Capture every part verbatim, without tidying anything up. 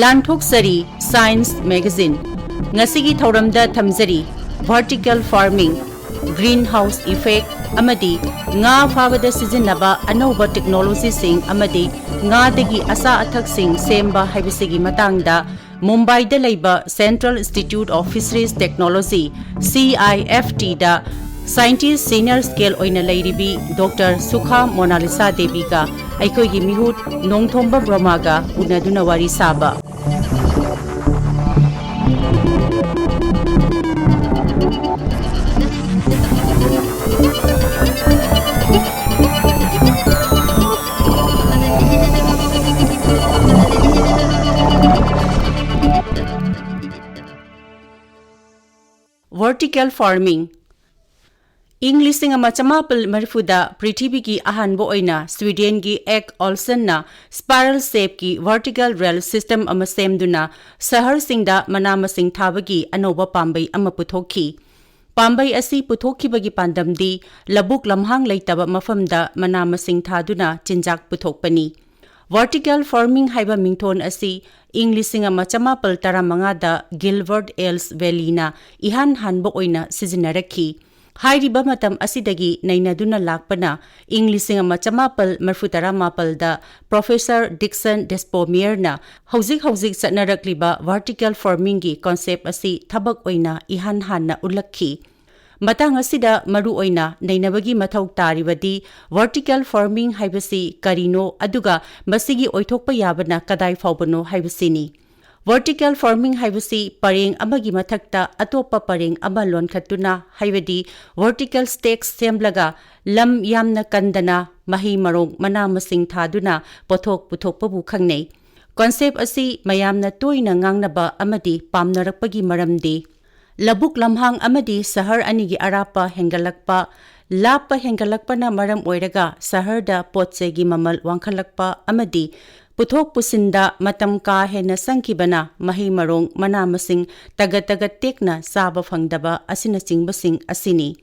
ꯂꯥꯟꯊꯣꯛꯆꯔꯤ Science Magazine꯫ ꯉꯁꯤꯒꯤ ꯊꯧꯔꯝꯗ ꯊꯝꯖꯔꯤ vertical farming, greenhouse effect ꯑꯃꯗꯤ ꯉꯥ ꯐꯥꯕꯗ ꯁꯤꯖꯤꯟꯅꯕ ꯑꯅꯧꯕ technologyꯁꯤꯡ ꯑꯃꯗꯤ ꯉꯥꯗꯒꯤ ꯑꯆꯥ ꯑꯊꯛꯁꯤꯡ ꯁꯦꯝꯕ ꯍꯥꯏꯕꯁꯤꯒꯤ ꯃꯇꯥꯡꯗ ꯃꯨꯝꯕꯥꯏꯗ ꯂꯩꯕ Central Institute of Fisheries Technology, C I F Tꯗ scientist senior scale ꯑꯣꯏꯅ ꯂꯩꯔꯤꯕꯤ Doctor ꯁꯨꯈꯥ ꯃꯣꯅꯥꯂꯤꯁꯥ ꯗꯦꯕꯤꯒ ꯑꯩꯈꯣꯏꯒꯤ ꯃꯤꯍꯨꯠ ꯅꯣꯡꯊꯣꯝꯕ ꯕ꯭ꯔꯍꯃꯒ ꯎꯅꯗꯨꯅ ꯋꯥꯔꯤ ꯁꯥꯕ꯫ Vertical farming꯫ ꯏꯪ ꯂꯤꯁꯤꯡ ꯑꯃ ꯆꯃꯥꯄꯜ ꯃꯔꯤꯐꯨꯗ ꯄ꯭ꯔꯤꯊꯤꯕꯤꯒꯤ ꯑꯍꯥꯟꯕ ꯑꯣꯏꯅ ꯁ꯭ꯋꯤꯗꯦꯟꯒꯤ ꯑꯦꯛ ꯑꯣꯜꯁꯟꯅ spiral shapeꯀꯤ vertical rail system ꯑꯃ ꯁꯦꯝꯗꯨꯅ ꯁꯍꯔꯁꯤꯡꯗ ꯃꯅꯥ ꯃꯁꯤꯡ ꯊꯥꯕꯒꯤ ꯑꯅꯧꯕ ꯄꯥꯝꯕꯩ ꯑꯃ ꯄꯨꯊꯣꯛꯈꯤ꯫ ꯄꯥꯝꯕꯩ ꯑꯁꯤ ꯄꯨꯊꯣꯛꯈꯤꯕꯒꯤ ꯄꯥꯟꯗꯝꯗꯤ ꯂꯧꯕꯨꯛ ꯂꯝꯍꯥꯡ ꯂꯩꯇꯕ ꯃꯐꯝꯗ ꯃꯅꯥ ꯃꯁꯤꯡ ꯊꯥꯗꯨꯅ ꯆꯤꯟꯖꯥꯛ ꯄꯨꯊꯣꯛꯄꯅꯤ꯫ Vertical farming ꯍꯥꯏꯕ ꯃꯤꯡꯊꯣꯟ ꯑꯁꯤ ꯏꯪ ꯂꯤꯁꯤꯡ ꯑꯃ ꯆꯃꯥꯄꯜ ꯇꯔꯥꯃꯉꯥꯗ ꯒꯤꯜꯕꯔꯠ ꯑꯦꯜꯁ ꯚꯦꯂꯤꯅ ꯏꯍꯥꯟ ꯍꯥꯟꯕ ꯑꯣꯏꯅ ꯁꯤꯖꯤꯟꯅꯔꯛꯈꯤ꯫ ꯍꯥꯏꯔꯤꯕ ꯃꯇꯝ ꯑꯁꯤꯗꯒꯤ ꯅꯩꯅꯗꯨꯅ ꯂꯥꯛꯄꯅ ꯏꯪ ꯂꯤꯁꯤꯡ ꯑꯃ ꯆꯃꯥꯄꯜ ꯃꯔꯤꯐꯨꯇꯔꯥ ꯃꯥꯄꯜꯗ Professor Dixon Despomier ꯅ ꯍꯧꯖꯤꯛ ꯍꯧꯖꯤꯛ ꯆꯠꯅꯔꯛꯂꯤꯕ vertical farmingꯒꯤ concept ꯑꯁꯤ ꯊꯕꯛ ꯑꯣꯏꯅ ꯏꯍꯥꯟ ꯍꯥꯟꯅ ꯎꯠꯂꯛꯈꯤ꯫ ꯃꯇꯥꯡ ꯑꯁꯤꯗ ꯃꯔꯨ ꯑꯣꯏꯅ ꯅꯩꯅꯕꯒꯤ ꯃꯊꯧ ꯇꯥꯔꯤꯕꯗꯤ vertical farming ꯍꯥꯏꯕꯁꯤ ꯀꯔꯤꯅꯣ, ꯑꯗꯨꯒ ꯃꯁꯤꯒꯤ ꯑꯣꯏꯊꯣꯛꯄ ꯌꯥꯕꯅ ꯀꯗꯥꯏ ꯐꯥꯎꯕꯅꯣ ꯍꯥꯏꯕꯁꯤꯅꯤ꯫ Vertical farming ꯍꯥꯏꯕꯁꯤ ꯄꯔꯦꯡ ꯑꯃꯒꯤ ꯃꯊꯛꯇ ꯑꯇꯣꯞꯄ ꯄꯔꯦꯡ ꯑꯃ ꯂꯣꯟꯈꯠꯇꯨꯅ, ꯍꯥꯏꯕꯗꯤ vertical stacks ꯁꯦꯝꯂꯒ ꯂꯝ ꯌꯥꯝꯅ ꯀꯟꯗꯅ ꯃꯍꯩ ꯃꯔꯣꯡ ꯃꯅꯥ ꯃꯁꯤꯡ ꯊꯥꯗꯨꯅ ꯄꯣꯠꯊꯣꯛ ꯄꯨꯊꯣꯛꯄꯕꯨ ꯈꯪꯅꯩ꯫ Concept ꯑꯁꯤ ꯃꯌꯥꯝꯅ ꯇꯣꯏꯅ ꯉꯥꯡꯅꯕ ꯑꯃꯗꯤ ꯄꯥꯝꯅꯔꯛꯄꯒꯤ ꯃꯔꯝꯗꯤ ꯂꯧꯕꯨꯛ ꯂꯝꯍꯥꯡ ꯑꯃꯗꯤ ꯁꯍꯔ ꯑꯅꯤꯒꯤ ꯑꯔꯥꯞꯄ ꯍꯦꯟꯒꯠꯂꯛꯄ, ꯂꯥꯞꯄ ꯍꯦꯟꯒꯠꯂꯛꯄꯅ ꯃꯔꯝ ꯑꯣꯏꯔꯒ ꯁꯍꯔꯗ ꯄꯣꯠ ꯆꯩꯒꯤ ꯃꯃꯜ ꯋꯥꯡꯈꯠꯂꯛꯄ ꯑꯃꯗꯤ ꯄꯨꯊꯣꯛ ꯄꯨꯁꯤꯟꯗ ꯃꯇꯝ ꯀꯥ ꯍꯦꯟꯅ ꯆꯪꯈꯤꯕꯅ ꯃꯍꯩ ꯃꯔꯣꯡ, ꯃꯅꯥ ꯃꯁꯤꯡ ꯇꯒꯠ ꯇꯒꯠ ꯇꯦꯛꯅ ꯆꯥꯕ ꯐꯪꯗꯕ ꯑꯁꯤꯅꯆꯤꯡꯕꯁꯤꯡ ꯑꯁꯤꯅꯤ꯫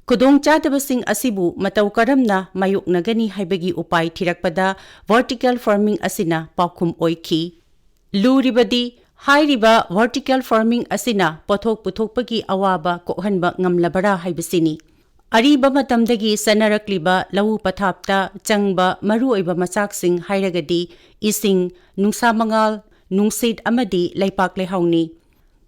ꯈꯨꯗꯣꯡꯆꯥꯗꯕꯁꯤꯡ ꯑꯁꯤꯕꯨ ꯃꯇꯧ ꯀꯔꯝꯅ ꯃꯥꯌꯣꯛꯅꯒꯅꯤ ꯍꯥꯏꯕꯒꯤ ꯎꯄꯥꯏ ꯊꯤꯔꯛꯄꯗ vertical farming ꯑꯁꯤꯅ ꯄꯥꯎꯈꯨꯝ ꯑꯣꯏꯈꯤ꯫ ꯂꯨꯔꯤꯕꯗꯤ ꯍꯥꯏꯔꯤꯕ vertical farming ꯑꯁꯤꯅ ꯄꯣꯠꯊꯣꯛ ꯄꯨꯊꯣꯛꯄꯒꯤ ꯑꯋꯥꯕ ꯀꯣꯛꯍꯟꯕ ꯉꯝꯂꯕꯔꯥ ꯍꯥꯏꯕꯁꯤꯅꯤ꯫ ꯑꯔꯤꯕ ꯃꯇꯝꯗꯒꯤ ꯆꯠꯅꯔꯛꯂꯤꯕ ꯂꯧꯎ ꯄꯊꯥꯞꯇ ꯆꯪꯕ ꯃꯔꯨꯑꯣꯏꯕ ꯃꯆꯥꯛꯁꯤꯡ ꯍꯥꯏꯔꯒꯗꯤ ꯏꯁꯤꯡ, ꯅꯨꯡꯁꯥ ꯃꯉꯥꯜ, ꯅꯨꯡꯁꯤꯠ ꯑꯃꯗꯤ ꯂꯩꯄꯥꯛ ꯂꯩꯍꯥꯎꯅꯤ꯫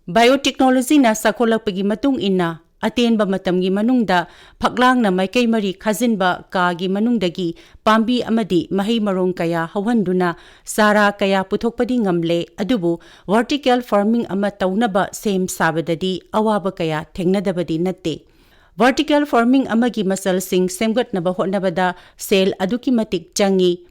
Biotechnologyꯅ ꯆꯥꯎꯈꯠꯂꯛꯄꯒꯤ ꯃꯇꯨꯡ ꯏꯟꯅ, ꯑꯇꯦꯟꯕ ꯃꯇꯝꯒꯤ ꯃꯅꯨꯡꯗ ꯐꯛꯂꯥꯡꯅ ꯃꯥꯏꯀꯩ ꯃꯔꯤ ꯈꯥꯖꯤꯟꯕ ꯀꯥꯒꯤ ꯃꯅꯨꯡꯗꯒꯤ ꯄꯥꯝꯕꯤ ꯑꯃꯗꯤ ꯃꯍꯩ ꯃꯔꯣꯡ ꯀꯌꯥ ꯍꯧꯍꯟꯗꯨꯅ ꯆꯥꯔꯥ ꯀꯌꯥ ꯄꯨꯊꯣꯛꯄꯗꯤ ꯉꯝꯂꯦ꯫ ꯑꯗꯨꯕꯨ vertical farming ꯑꯃ ꯇꯧꯅꯕ ꯁꯦꯝ ꯁꯥꯕꯗꯗꯤ ꯑꯋꯥꯕ ꯀꯌꯥ ꯊꯦꯡꯅꯗꯕꯗꯤ ꯅꯠꯇꯦ꯫ Vertical farming ꯑꯃꯒꯤ ꯃꯆꯜꯁꯤꯡ ꯁꯦꯝꯒꯠꯅꯕ ꯍꯣꯠꯅꯕꯗ ꯁꯦꯜ ꯑꯗꯨꯛꯀꯤ ꯃꯇꯤꯛ ꯆꯪꯏ꯫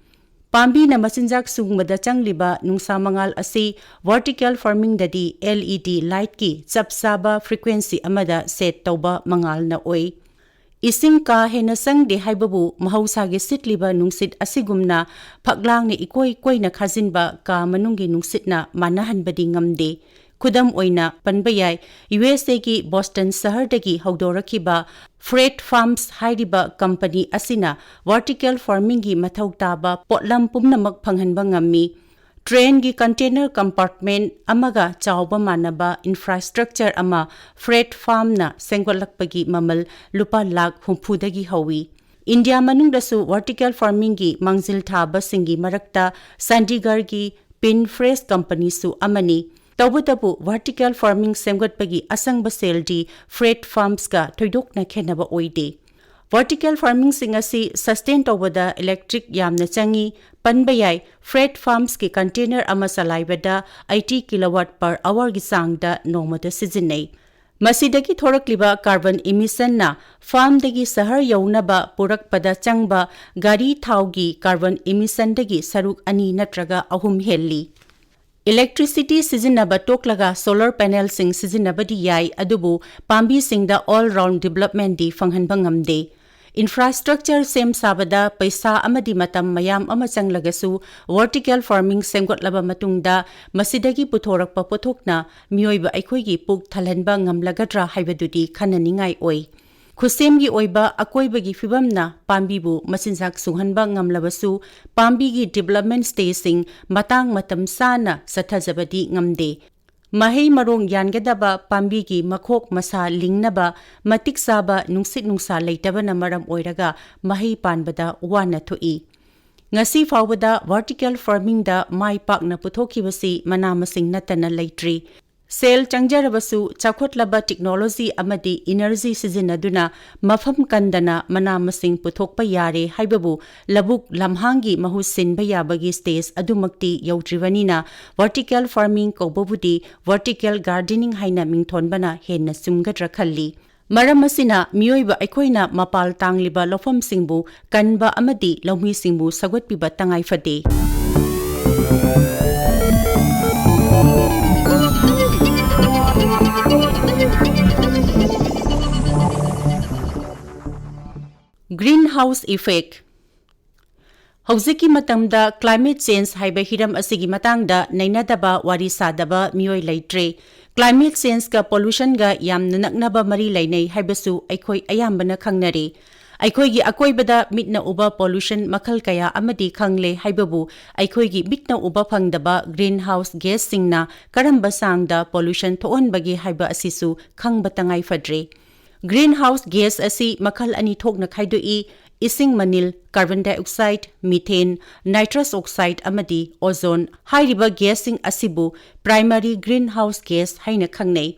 ꯄꯥꯝꯕꯤꯅ ꯃꯆꯤꯟꯖꯥꯛ ꯁꯨꯡꯕꯗ ꯆꯪꯂꯤꯕ ꯅꯨꯡꯁꯥ ꯃꯉꯥꯜ ꯑꯁꯤ vertical farmingꯗꯗꯤ LED lightꯀꯤ ꯆꯞ ꯆꯥꯕ frequency ꯑꯃꯗ set ꯇꯧꯕ ꯃꯉꯥꯜꯅ ꯑꯣꯏ꯫ ꯏꯁꯤꯡ ꯀꯥ ꯍꯦꯟꯅ ꯆꯪꯗꯦ ꯍꯥꯏꯕꯕꯨ ꯃꯍꯧꯁꯥꯒꯤ ꯁꯤꯠꯂꯤꯕ ꯅꯨꯡꯁꯤꯠ ꯑꯁꯤꯒꯨꯝꯅ ꯐꯛꯂꯥꯡꯅ ꯏꯀꯣꯏ ꯀꯣꯏꯅ ꯈꯥꯖꯤꯟꯕ ꯀꯥ ꯃꯅꯨꯡꯒꯤ ꯅꯨꯡꯁꯤꯠꯅ ꯃꯥꯟꯅꯍꯟꯕꯗꯤ ꯉꯝꯗꯦ꯫ ꯈꯨꯗꯝ ꯑꯣꯏꯅ ꯄꯟꯕ ꯌꯥꯏ, USAꯒꯤ ꯕꯣꯁꯇꯟ ꯁꯍꯔꯗꯒꯤ ꯍꯧꯗꯣꯔꯛꯈꯤꯕ Fred Farms ꯍꯥꯏꯔꯤꯕ company ꯑꯁꯤꯅ vertical farmingꯒꯤ ꯃꯊꯧ ꯇꯥꯕ ꯄꯣꯠꯂꯝ ꯄꯨꯝꯅꯃꯛ ꯐꯪꯍꯟꯕ ꯉꯝꯃꯤ꯫ Trainꯒꯤ container compartment ꯑꯃꯒ ꯆꯥꯎꯕ ꯃꯥꯟꯅꯕ infrastructure ꯑꯃ Fred Farmꯅ ꯁꯦꯝꯒꯠꯂꯛꯄꯒꯤ ꯃꯃꯜ ꯂꯨꯄꯥ ꯂꯥꯈ ꯍꯨꯝꯐꯨꯗꯒꯤ ꯍꯧꯏ꯫ ꯏꯟꯗꯤꯌꯥ ꯃꯅꯨꯡꯗꯁꯨ vertical farmingꯒꯤ ꯃꯥꯡꯖꯤꯜ ꯊꯥꯕꯁꯤꯡꯒꯤ ꯃꯔꯛꯇ ꯆꯥꯟꯗꯤꯒꯔꯒꯤ Pin Fresh companyꯁꯨ ꯑꯃꯅꯤ꯫ ꯇꯧꯕꯇꯕꯨ vertical farming ꯁꯦꯝꯒꯠꯄꯒꯤ ꯑꯆꯪꯕ ꯁꯦꯜꯗꯤ Fred Farmsꯀ ꯊꯣꯏꯗꯣꯛꯅ ꯈꯦꯠꯅꯕ ꯑꯣꯏꯗꯦ꯫ Vertical farmingꯁꯤꯡ ꯑꯁꯤ sustain ꯇꯧꯕꯗ electric ꯌꯥꯝꯅ ꯆꯪꯏ꯫ ꯄꯟꯕ ꯌꯥꯏ, Fred Farmsꯀꯤ container ꯑꯃ ꯆꯂꯥꯏꯕꯗ eighty kilowatt per hourꯒꯤ ꯆꯥꯡꯗ ꯅꯣꯡꯃꯗ ꯁꯤꯖꯤꯟꯅꯩ꯫ ꯃꯁꯤꯗꯒꯤ ꯊꯣꯔꯛꯂꯤꯕ carbon emissionꯅ farmꯗꯒꯤ ꯁꯍꯔ ꯌꯧꯅꯕ ꯄꯨꯔꯛꯄꯗ ꯆꯪꯕ ꯒꯥꯔꯤ ꯊꯥꯎꯒꯤ carbon emissionꯗꯒꯤ ꯁꯔꯨꯛ ꯑꯅꯤ ꯅꯠꯇ꯭ꯔꯒ ꯑꯍꯨꯝ ꯍꯦꯜꯂꯤ꯫ Electricity ꯁꯤꯖꯤꯟꯅꯕ ꯇꯣꯛꯂꯒ solar panelꯁꯤꯡ ꯁꯤꯖꯤꯟꯅꯕꯗꯤ ꯌꯥꯏ, ꯑꯗꯨꯕꯨ ꯄꯥꯝꯕꯤꯁꯤꯡꯗ all round developmentꯗꯤ ꯐꯪꯍꯟꯕ ꯉꯝꯗꯦ꯫ Infrastructure ꯁꯦꯝ ꯁꯥꯕꯗ ꯄꯩꯁꯥ ꯑꯃꯗꯤ ꯃꯇꯝ ꯃꯌꯥꯝ ꯑꯃ ꯆꯪꯂꯒꯁꯨ, vertical farming ꯁꯦꯝꯒꯠꯂꯕ ꯃꯇꯨꯡꯗ ꯃꯁꯤꯗꯒꯤ ꯄꯨꯊꯣꯔꯛꯄ ꯄꯣꯠꯊꯣꯛꯅ ꯃꯤꯑꯣꯏꯕ ꯑꯩꯈꯣꯏꯒꯤ ꯄꯨꯛ ꯊꯜꯍꯟꯕ ꯉꯝꯂꯒꯗ꯭ꯔꯥ ꯍꯥꯏꯕꯗꯨꯗꯤ ꯈꯟꯅꯅꯤꯡꯉꯥꯏ ꯑꯣꯏ꯫ ꯈꯨꯠꯁꯦꯝꯒꯤ ꯑꯣꯏꯕ ꯑꯀꯣꯏꯕꯒꯤ ꯐꯤꯕꯝꯅ ꯄꯥꯝꯕꯤꯕꯨ ꯃꯆꯤꯟꯖꯥꯛ ꯁꯨꯡꯍꯟꯕ ꯉꯝꯂꯕꯁꯨ, ꯄꯥꯝꯕꯤꯒꯤ development stageꯁꯤꯡ ꯃꯇꯥꯡ ꯃꯇꯝ ꯆꯥꯅ ꯆꯠꯊꯖꯕꯗꯤ ꯉꯝꯗꯦ꯫ ꯃꯍꯩ ꯃꯔꯣꯡ ꯌꯥꯟꯒꯗꯕ ꯄꯥꯝꯕꯤꯒꯤ ꯃꯈꯣꯛ ꯃꯁꯥ ꯂꯤꯡꯅꯕ ꯃꯇꯤꯛ ꯆꯥꯕ ꯅꯨꯡꯁꯤꯠ ꯅꯨꯡꯁꯥ ꯂꯩꯇꯕꯅ ꯃꯔꯝ ꯑꯣꯏꯔꯒ ꯃꯍꯩ ꯄꯥꯟꯕꯗ ꯋꯥꯅ ꯊꯣꯛꯏ꯫ ꯉꯁꯤ ꯐꯥꯎꯕꯗ vertical farmingꯗ ꯃꯥꯏ ꯄꯥꯛꯅ ꯄꯨꯊꯣꯛꯈꯤꯕꯁꯤ ꯃꯅꯥ ꯃꯁꯤꯡ ꯅꯠꯇꯅ ꯂꯩꯇ꯭ꯔꯤ꯫ ꯁꯦꯜ ꯆꯪꯖꯔꯕꯁꯨ, ꯆꯥꯎꯈꯠꯂꯕ technology ꯑꯃꯗꯤ energy ꯁꯤꯖꯤꯟꯅꯗꯨꯅ ꯃꯐꯝ ꯀꯟꯗꯅ ꯃꯅꯥ ꯃꯁꯤꯡ ꯄꯨꯊꯣꯛꯄ ꯌꯥꯔꯦ ꯍꯥꯏꯕꯕꯨ ꯂꯧꯕꯨꯛ ꯂꯝꯍꯥꯡꯒꯤ ꯃꯍꯨꯠ ꯁꯤꯟꯕ ꯌꯥꯕꯒꯤ stage ꯑꯗꯨꯃꯛꯇꯤ ꯌꯧꯗ꯭ꯔꯤꯕꯅꯤꯅ, vertical farming ꯀꯧꯕꯕꯨꯗꯤ vertical gardening ꯍꯥꯏꯅ ꯃꯤꯡꯊꯣꯟꯕꯅ ꯍꯦꯟꯅ ꯆꯨꯝꯒꯗ꯭ꯔꯥ ꯈꯜꯂꯤ꯫ ꯃꯔꯝ ꯑꯁꯤꯅ ꯃꯤꯑꯣꯏꯕ ꯑꯩꯈꯣꯏꯅ ꯃꯄꯥꯜ ꯇꯥꯡꯂꯤꯕ ꯂꯧꯐꯝꯁꯤꯡꯕꯨ ꯀꯟꯕ ꯑꯃꯗꯤ ꯂꯧꯃꯤꯁꯤꯡꯕꯨ ꯁꯧꯒꯠꯄꯤꯕ ꯇꯉꯥꯏ ꯐꯗꯦ꯫ Greenhouse effect꯫ ꯍꯧꯖꯤꯛꯀꯤ ꯃꯇꯝꯗ climate change ꯍꯥꯏꯕ ꯍꯤꯔꯝ ꯑꯁꯤꯒꯤ ꯃꯇꯥꯡꯗ ꯅꯩꯅꯗꯕ, ꯋꯥꯔꯤ ꯁꯥꯗꯕ ꯃꯤꯑꯣꯏ ꯂꯩꯇ꯭ꯔꯦ꯫ Climate changeꯒ pollutionꯒ ꯌꯥꯝꯅ ꯅꯛꯅꯕ ꯃꯔꯤ ꯂꯩꯅꯩ ꯍꯥꯏꯕꯁꯨ ꯑꯩꯈꯣꯏ ꯑꯌꯥꯝꯕꯅ ꯈꯪꯅꯔꯦ꯫ ꯑꯩꯈꯣꯏꯒꯤ ꯑꯀꯣꯏꯕꯗ ꯃꯤꯠꯅ ꯎꯕ pollution ꯃꯈꯜ ꯀꯌꯥ ꯑꯃꯗꯤ ꯈꯪꯂꯦ ꯍꯥꯏꯕꯕꯨ, ꯑꯩꯈꯣꯏꯒꯤ ꯃꯤꯠꯅ ꯎꯕ ꯐꯪꯗꯕ greenhouse gasꯁꯤꯡꯅ ꯀꯔꯝꯕ ꯆꯥꯡꯗ pollution ꯊꯣꯛꯍꯟꯕꯒꯦ ꯍꯥꯏꯕ ꯑꯁꯤꯁꯨ ꯈꯪꯕ ꯇꯉꯥꯏ ꯐꯗ꯭ꯔꯦ꯫ Greenhouse gas ꯑꯁꯤ ꯃꯈꯜ ꯑꯅꯤ ꯊꯣꯛꯅ ꯈꯥꯏꯗꯣꯛꯏ: ꯏꯁꯤꯡ ꯃꯅꯤꯜ, carbon dioxide, methane, nitrous oxide ꯑꯃꯗꯤ ozone꯫ ꯍꯥꯏꯔꯤꯕ gasꯁꯤꯡ ꯑꯁꯤꯕꯨ primary greenhouse gas ꯍꯥꯏꯅ ꯈꯪꯅꯩ꯫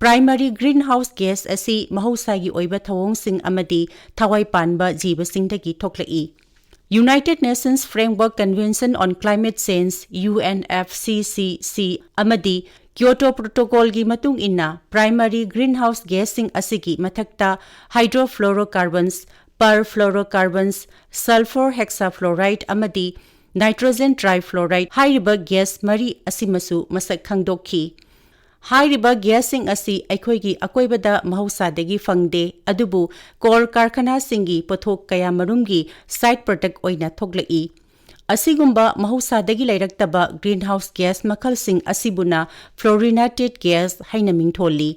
Primary greenhouse gas ꯑꯁꯤ ꯃꯍꯧꯁꯥꯒꯤ ꯑꯣꯏꯕ ꯊꯧꯑꯣꯡꯁꯤꯡ ꯑꯃꯗꯤ ꯊꯋꯥꯏ ꯄꯥꯟꯕ ꯖꯤꯕꯁꯤꯡꯗꯒꯤ ꯊꯣꯛꯂꯛꯏ꯫ United Nations Framework Convention on Climate Change, UNFCCC, ꯑꯃꯗꯤ Kyoto Protocolꯒꯤ ꯃꯇꯨꯡ ꯏꯟꯅ, primary greenhouse gasꯁꯤꯡ ꯑꯁꯤꯒꯤ ꯃꯊꯛꯇ hydrofluorocarbons, perfluorocarbons, sulfur hexafluoride ꯑꯃꯗꯤ nitrogen trifluoride ꯍꯥꯏꯔꯤꯕ gas ꯃꯔꯤ ꯑꯁꯤꯃꯁꯨ ꯃꯁꯛ ꯈꯪꯗꯣꯛꯈꯤ꯫ ꯍꯥꯏꯔꯤꯕ gasꯁꯤꯡ ꯑꯁꯤ ꯑꯩꯈꯣꯏꯒꯤ ꯑꯀꯣꯏꯕꯗ ꯃꯍꯧꯁꯥꯗꯒꯤ ꯐꯪꯗꯦ, ꯑꯗꯨꯕꯨ ꯀꯣꯜ ꯀꯥꯔꯈꯥꯅꯥꯁꯤꯡꯒꯤ ꯄꯣꯠꯊꯣꯛ ꯀꯌꯥꯃꯔꯨꯝꯒꯤ side product ꯑꯣꯏꯅ ꯊꯣꯛꯂꯛꯏ꯫ ꯑꯁꯤꯒꯨꯝꯕ ꯃꯍꯧꯁꯥꯗꯒꯤ ꯂꯩꯔꯛꯇꯕ greenhouse gas ꯃꯈꯜꯁꯤꯡ ꯑꯁꯤꯕꯨꯅ fluorinated gas ꯍꯥꯏꯅ ꯃꯤꯡꯊꯣꯜꯂꯤ꯫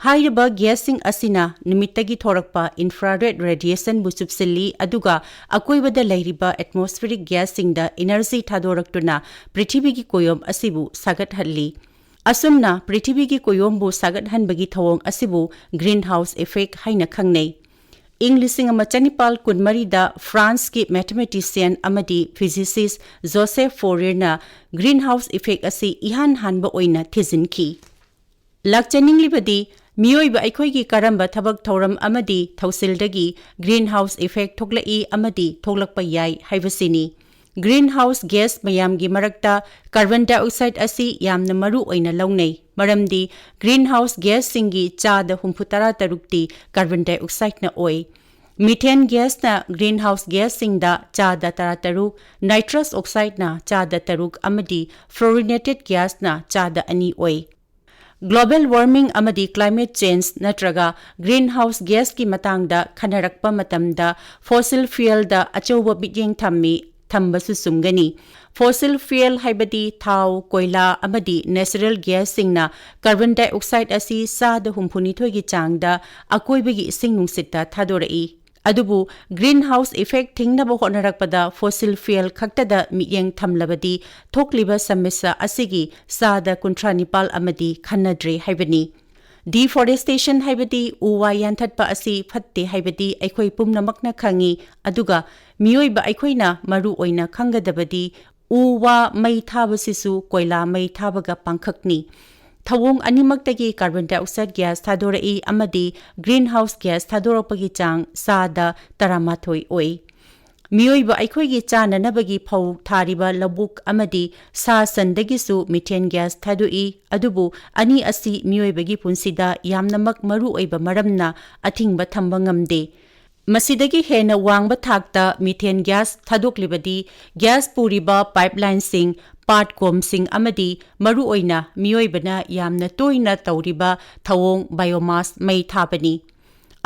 ꯍꯥꯏꯔꯤꯕ ꯒ꯭ꯌꯥꯁꯁꯤꯡ ꯑꯁꯤꯅ ꯅꯨꯃꯤꯠꯇꯒꯤ ꯊꯣꯔꯛꯄ ꯏꯟꯐ꯭ꯔꯥꯔꯦꯗ ꯔꯦꯗꯤꯌꯦꯁꯟꯕꯨ ꯆꯨꯞꯁꯤꯜꯂꯤ, ꯑꯗꯨꯒ ꯑꯀꯣꯏꯕꯗ ꯂꯩꯔꯤꯕ ꯑꯦꯠꯃꯣꯁꯐꯤꯌꯔꯤꯛ ꯒ꯭ꯌꯥꯁꯁꯤꯡꯗ ꯏꯅꯔꯖꯤ ꯊꯥꯗꯣꯔꯛꯇꯨꯅ ꯄ꯭ꯔꯤꯊꯤꯕꯤꯒꯤ ꯀꯣꯌꯣꯝ ꯑꯁꯤꯕꯨ ꯁꯥꯒꯠꯍꯜꯂꯤ꯫ ꯑꯁꯨꯝꯅ ꯄ꯭ꯔꯤꯊꯤꯕꯤꯒꯤ ꯀꯣꯌꯣꯝꯕꯨ ꯁꯥꯒꯠꯍꯟꯕꯒꯤ ꯊꯧꯑꯣꯡ ꯑꯁꯤꯕꯨ ꯒ꯭ꯔꯤꯟꯍꯥꯎꯁ ꯏꯐꯦꯛ ꯍꯥꯏꯅ ꯈꯪꯅꯩ꯫ ꯏꯪ ꯂꯤꯁꯤꯡ ꯑꯃ ꯆꯅꯤꯄꯥꯜ ꯀꯨꯟꯃꯔꯤꯗ ꯐ꯭ꯔꯥꯟꯁꯀꯤ ꯃꯦꯊꯃꯦꯇꯤꯁꯤꯌꯟ ꯑꯃꯗꯤ ꯐꯤꯖꯤꯁꯤꯁ ꯖꯣꯁꯦꯐ ꯐꯣꯔꯤꯌꯔꯅ ꯒ꯭ꯔꯤꯟꯍꯥꯎꯁ ꯏꯐꯦꯛ ꯑꯁꯤ ꯏꯍꯥꯟ ꯍꯥꯟꯕ ꯑꯣꯏꯅ ꯊꯤꯖꯤꯟꯈꯤ꯫ ꯂꯥꯛꯆꯅꯤꯡꯂꯤꯕꯗꯤ ꯃꯤꯑꯣꯏꯕ ꯑꯩꯈꯣꯏꯒꯤ ꯀꯔꯝꯕ ꯊꯕꯛ ꯊꯧꯔꯝ ꯑꯃꯗꯤ ꯊꯧꯁꯤꯜꯗꯒꯤ ꯒ꯭ꯔꯤꯟꯍꯥꯎꯁ ꯏꯐꯦꯛ ꯊꯣꯛꯂꯛꯏ ꯑꯃꯗꯤ ꯊꯣꯛꯂꯛꯄ ꯌꯥꯏ ꯍꯥꯏꯕꯁꯤꯅꯤ꯫ ꯒ꯭ꯔꯤꯟꯍꯥꯎꯁ ꯒ꯭ꯌꯥꯁ ꯃꯌꯥꯝꯒꯤ ꯃꯔꯛꯇ ꯀꯥꯔꯕꯟ ꯗꯥꯏꯑꯣꯛꯁꯥꯏꯗ ꯑꯁꯤ ꯌꯥꯝꯅ ꯃꯔꯨ ꯑꯣꯏꯅ ꯂꯧꯅꯩ, ꯃꯔꯝꯗꯤ ꯒ꯭ꯔꯤꯟꯍꯥꯎꯁ ꯒ꯭ꯌꯥꯁꯁꯤꯡꯒꯤ ꯆꯥꯗ ꯍꯨꯝꯐꯨꯇꯔꯥ ꯇꯔꯨꯛꯇꯤ ꯀꯥꯔꯕꯟ ꯗꯥꯏꯑꯣꯛꯁꯥꯏꯗꯅ ꯑꯣꯏ꯫ ꯃꯤꯊꯦꯟ ꯒ꯭ꯌꯥꯁꯅ ꯒ꯭ꯔꯤꯟꯍꯥꯎꯁ ꯒ꯭ꯌꯥꯁꯁꯤꯡꯗ ꯆꯥꯗ ꯇꯔꯥꯇꯔꯨꯛ, ꯅꯥꯏꯇ꯭ꯔꯁ ꯑꯣꯛꯁꯥꯏꯗꯅ ꯆꯥꯗ ꯇꯔꯨꯛ ꯑꯃꯗꯤ ꯐ꯭ꯂꯣꯔꯤꯅꯦꯇꯦꯗ ꯒ꯭ꯌꯥꯁꯅ ꯆꯥꯗ ꯑꯅꯤ ꯑꯣꯏ꯫ ꯒ꯭ꯂꯣꯕꯦꯜ ꯋꯥꯔꯃꯤꯡ ꯑꯃꯗꯤ ꯀ꯭ꯂꯥꯏꯃꯦꯠ ꯆꯦꯟꯖ ꯅꯠꯇ꯭ꯔꯒ ꯒ꯭ꯔꯤꯟꯍꯥꯎꯁ ꯒ꯭ꯌꯥꯁꯀꯤ ꯃꯇꯥꯡꯗ ꯈꯟꯅꯔꯛꯄ ꯃꯇꯝꯗ ꯐꯣꯁꯤꯜ ꯐ꯭ꯌꯨꯑꯦꯜꯗ ꯑꯆꯧꯕ ꯃꯤꯠꯌꯦꯡ ꯊꯝꯃꯤ, ꯊꯝꯕꯁꯨ ꯆꯨꯝꯒꯅꯤ꯫ ꯐꯣꯁꯤꯜ ꯐ꯭ꯌꯨꯑꯦꯜ ꯍꯥꯏꯕꯗꯤ ꯊꯥꯎ, ꯀꯣꯏꯂꯥ ꯑꯃꯗꯤ ꯅꯦꯆꯔꯦꯜ ꯒ꯭ꯌꯥꯁꯁꯤꯡꯅ ꯀꯥꯔꯕꯟ ꯗꯥꯏꯑꯣꯛꯁꯥꯏꯗ ꯑꯁꯤ ꯆꯥꯗ ꯍꯨꯝꯐꯨꯅꯤꯊꯣꯏꯒꯤ ꯆꯥꯡꯗ ꯑꯀꯣꯏꯕꯒꯤ ꯏꯁꯤꯡ ꯅꯨꯡꯁꯤꯠꯇ ꯊꯥꯗꯣꯔꯛꯏ꯫ ꯑꯗꯨꯕꯨ ꯒ꯭ꯔꯤꯟꯍꯥꯎꯁ ꯏꯐꯦꯛ ꯊꯤꯡꯅꯕ ꯍꯣꯠꯅꯔꯛꯄꯗ ꯐꯣꯁꯤꯜ ꯐ꯭ꯌꯨꯑꯦꯜ ꯈꯛꯇꯗ ꯃꯤꯠꯌꯦꯡ ꯊꯝꯂꯕꯗꯤ ꯊꯣꯛꯂꯤꯕ ꯁꯃꯁ꯭ꯌꯥ ꯑꯁꯤꯒꯤ ꯆꯥꯗ ꯀꯨꯟꯊ꯭ꯔꯥ ꯅꯤꯄꯥꯜ ꯑꯃꯗꯤ ꯈꯟꯅꯗ꯭ꯔꯦ ꯍꯥꯏꯕꯅꯤ꯫ ꯗꯤꯐꯣꯔꯦꯁꯇꯦꯁꯟ ꯍꯥꯏꯕꯗꯤ ꯎ ꯋꯥ ꯌꯥꯟꯊꯠꯄ ꯑꯁꯤ ꯐꯠꯇꯦ ꯍꯥꯏꯕꯗꯤ ꯑꯩꯈꯣꯏ ꯄꯨꯝꯅꯃꯛꯅ ꯈꯪꯏ, ꯑꯗꯨꯒ ꯃꯤꯑꯣꯏꯕ ꯑꯩꯈꯣꯏꯅ ꯃꯔꯨ ꯑꯣꯏꯅ ꯈꯪꯒꯗꯕꯗꯤ ꯎ ꯋꯥ ꯃꯩ ꯊꯥꯕꯁꯤꯁꯨ ꯀꯣꯏꯂꯥ ꯃꯩ ꯊꯥꯕꯒ ꯄꯥꯡꯈꯛꯅꯤ꯫ ꯊꯧꯑꯣꯡ ꯑꯅꯤꯃꯛꯇꯒꯤ ꯀꯥꯔꯕꯟ ꯗꯥꯏꯑꯣꯛꯁꯥꯏꯗ ꯒ꯭ꯌꯥꯁ ꯊꯥꯗꯣꯔꯛꯏ ꯑꯃꯗꯤ ꯒ꯭ꯔꯤꯟꯍꯥꯎꯁ ꯒ꯭ꯌꯥꯁ ꯊꯥꯗꯣꯔꯛꯄꯒꯤ ꯆꯥꯡ ꯆꯥꯗ ꯇꯔꯥꯃꯥꯊꯣꯏ ꯑꯣꯏ꯫ ꯃꯤꯑꯣꯏꯕ ꯑꯩꯈꯣꯏꯒꯤ ꯆꯥꯅꯅꯕꯒꯤ ꯐꯧ ꯊꯥꯔꯤꯕ ꯂꯧꯕꯨꯛ ꯑꯃꯗꯤ ꯁꯥ ꯁꯟꯗꯒꯤꯁꯨ ꯃꯤꯊꯦꯟ ꯒ꯭ꯌꯥꯁ ꯊꯥꯗꯣꯛꯏ, ꯑꯗꯨꯕꯨ ꯑꯅꯤ ꯑꯁꯤ ꯃꯤꯑꯣꯏꯕꯒꯤ ꯄꯨꯟꯁꯤꯗ ꯌꯥꯝꯅꯃꯛ ꯃꯔꯨ ꯑꯣꯏꯕ ꯃꯔꯝꯅ ꯑꯊꯤꯡꯕ ꯊꯝꯕ ꯉꯝꯗꯦ꯫ ꯃꯁꯤꯗꯒꯤ ꯍꯦꯟꯅ ꯋꯥꯡꯕ ꯊꯥꯛꯇ ꯃꯤꯊꯦꯟ ꯒ꯭ꯌꯥꯁ ꯊꯥꯗꯣꯛꯂꯤꯕꯗꯤ ꯒ꯭ꯌꯥꯁ ꯄꯨꯔꯤꯕ ꯄꯥꯏꯞꯂꯥꯏꯟꯁꯤꯡ, ꯄꯥꯠꯀꯣꯝꯁꯤꯡ ꯑꯃꯗꯤ ꯃꯔꯨꯑꯣꯏꯅ ꯃꯤꯑꯣꯏꯕꯅ ꯌꯥꯝꯅ ꯇꯣꯏꯅ ꯇꯧꯔꯤꯕ ꯊꯧꯑꯣꯡ ꯕꯥꯏꯑꯣꯃꯥꯁ ꯃꯩ ꯊꯥꯕꯅꯤ꯫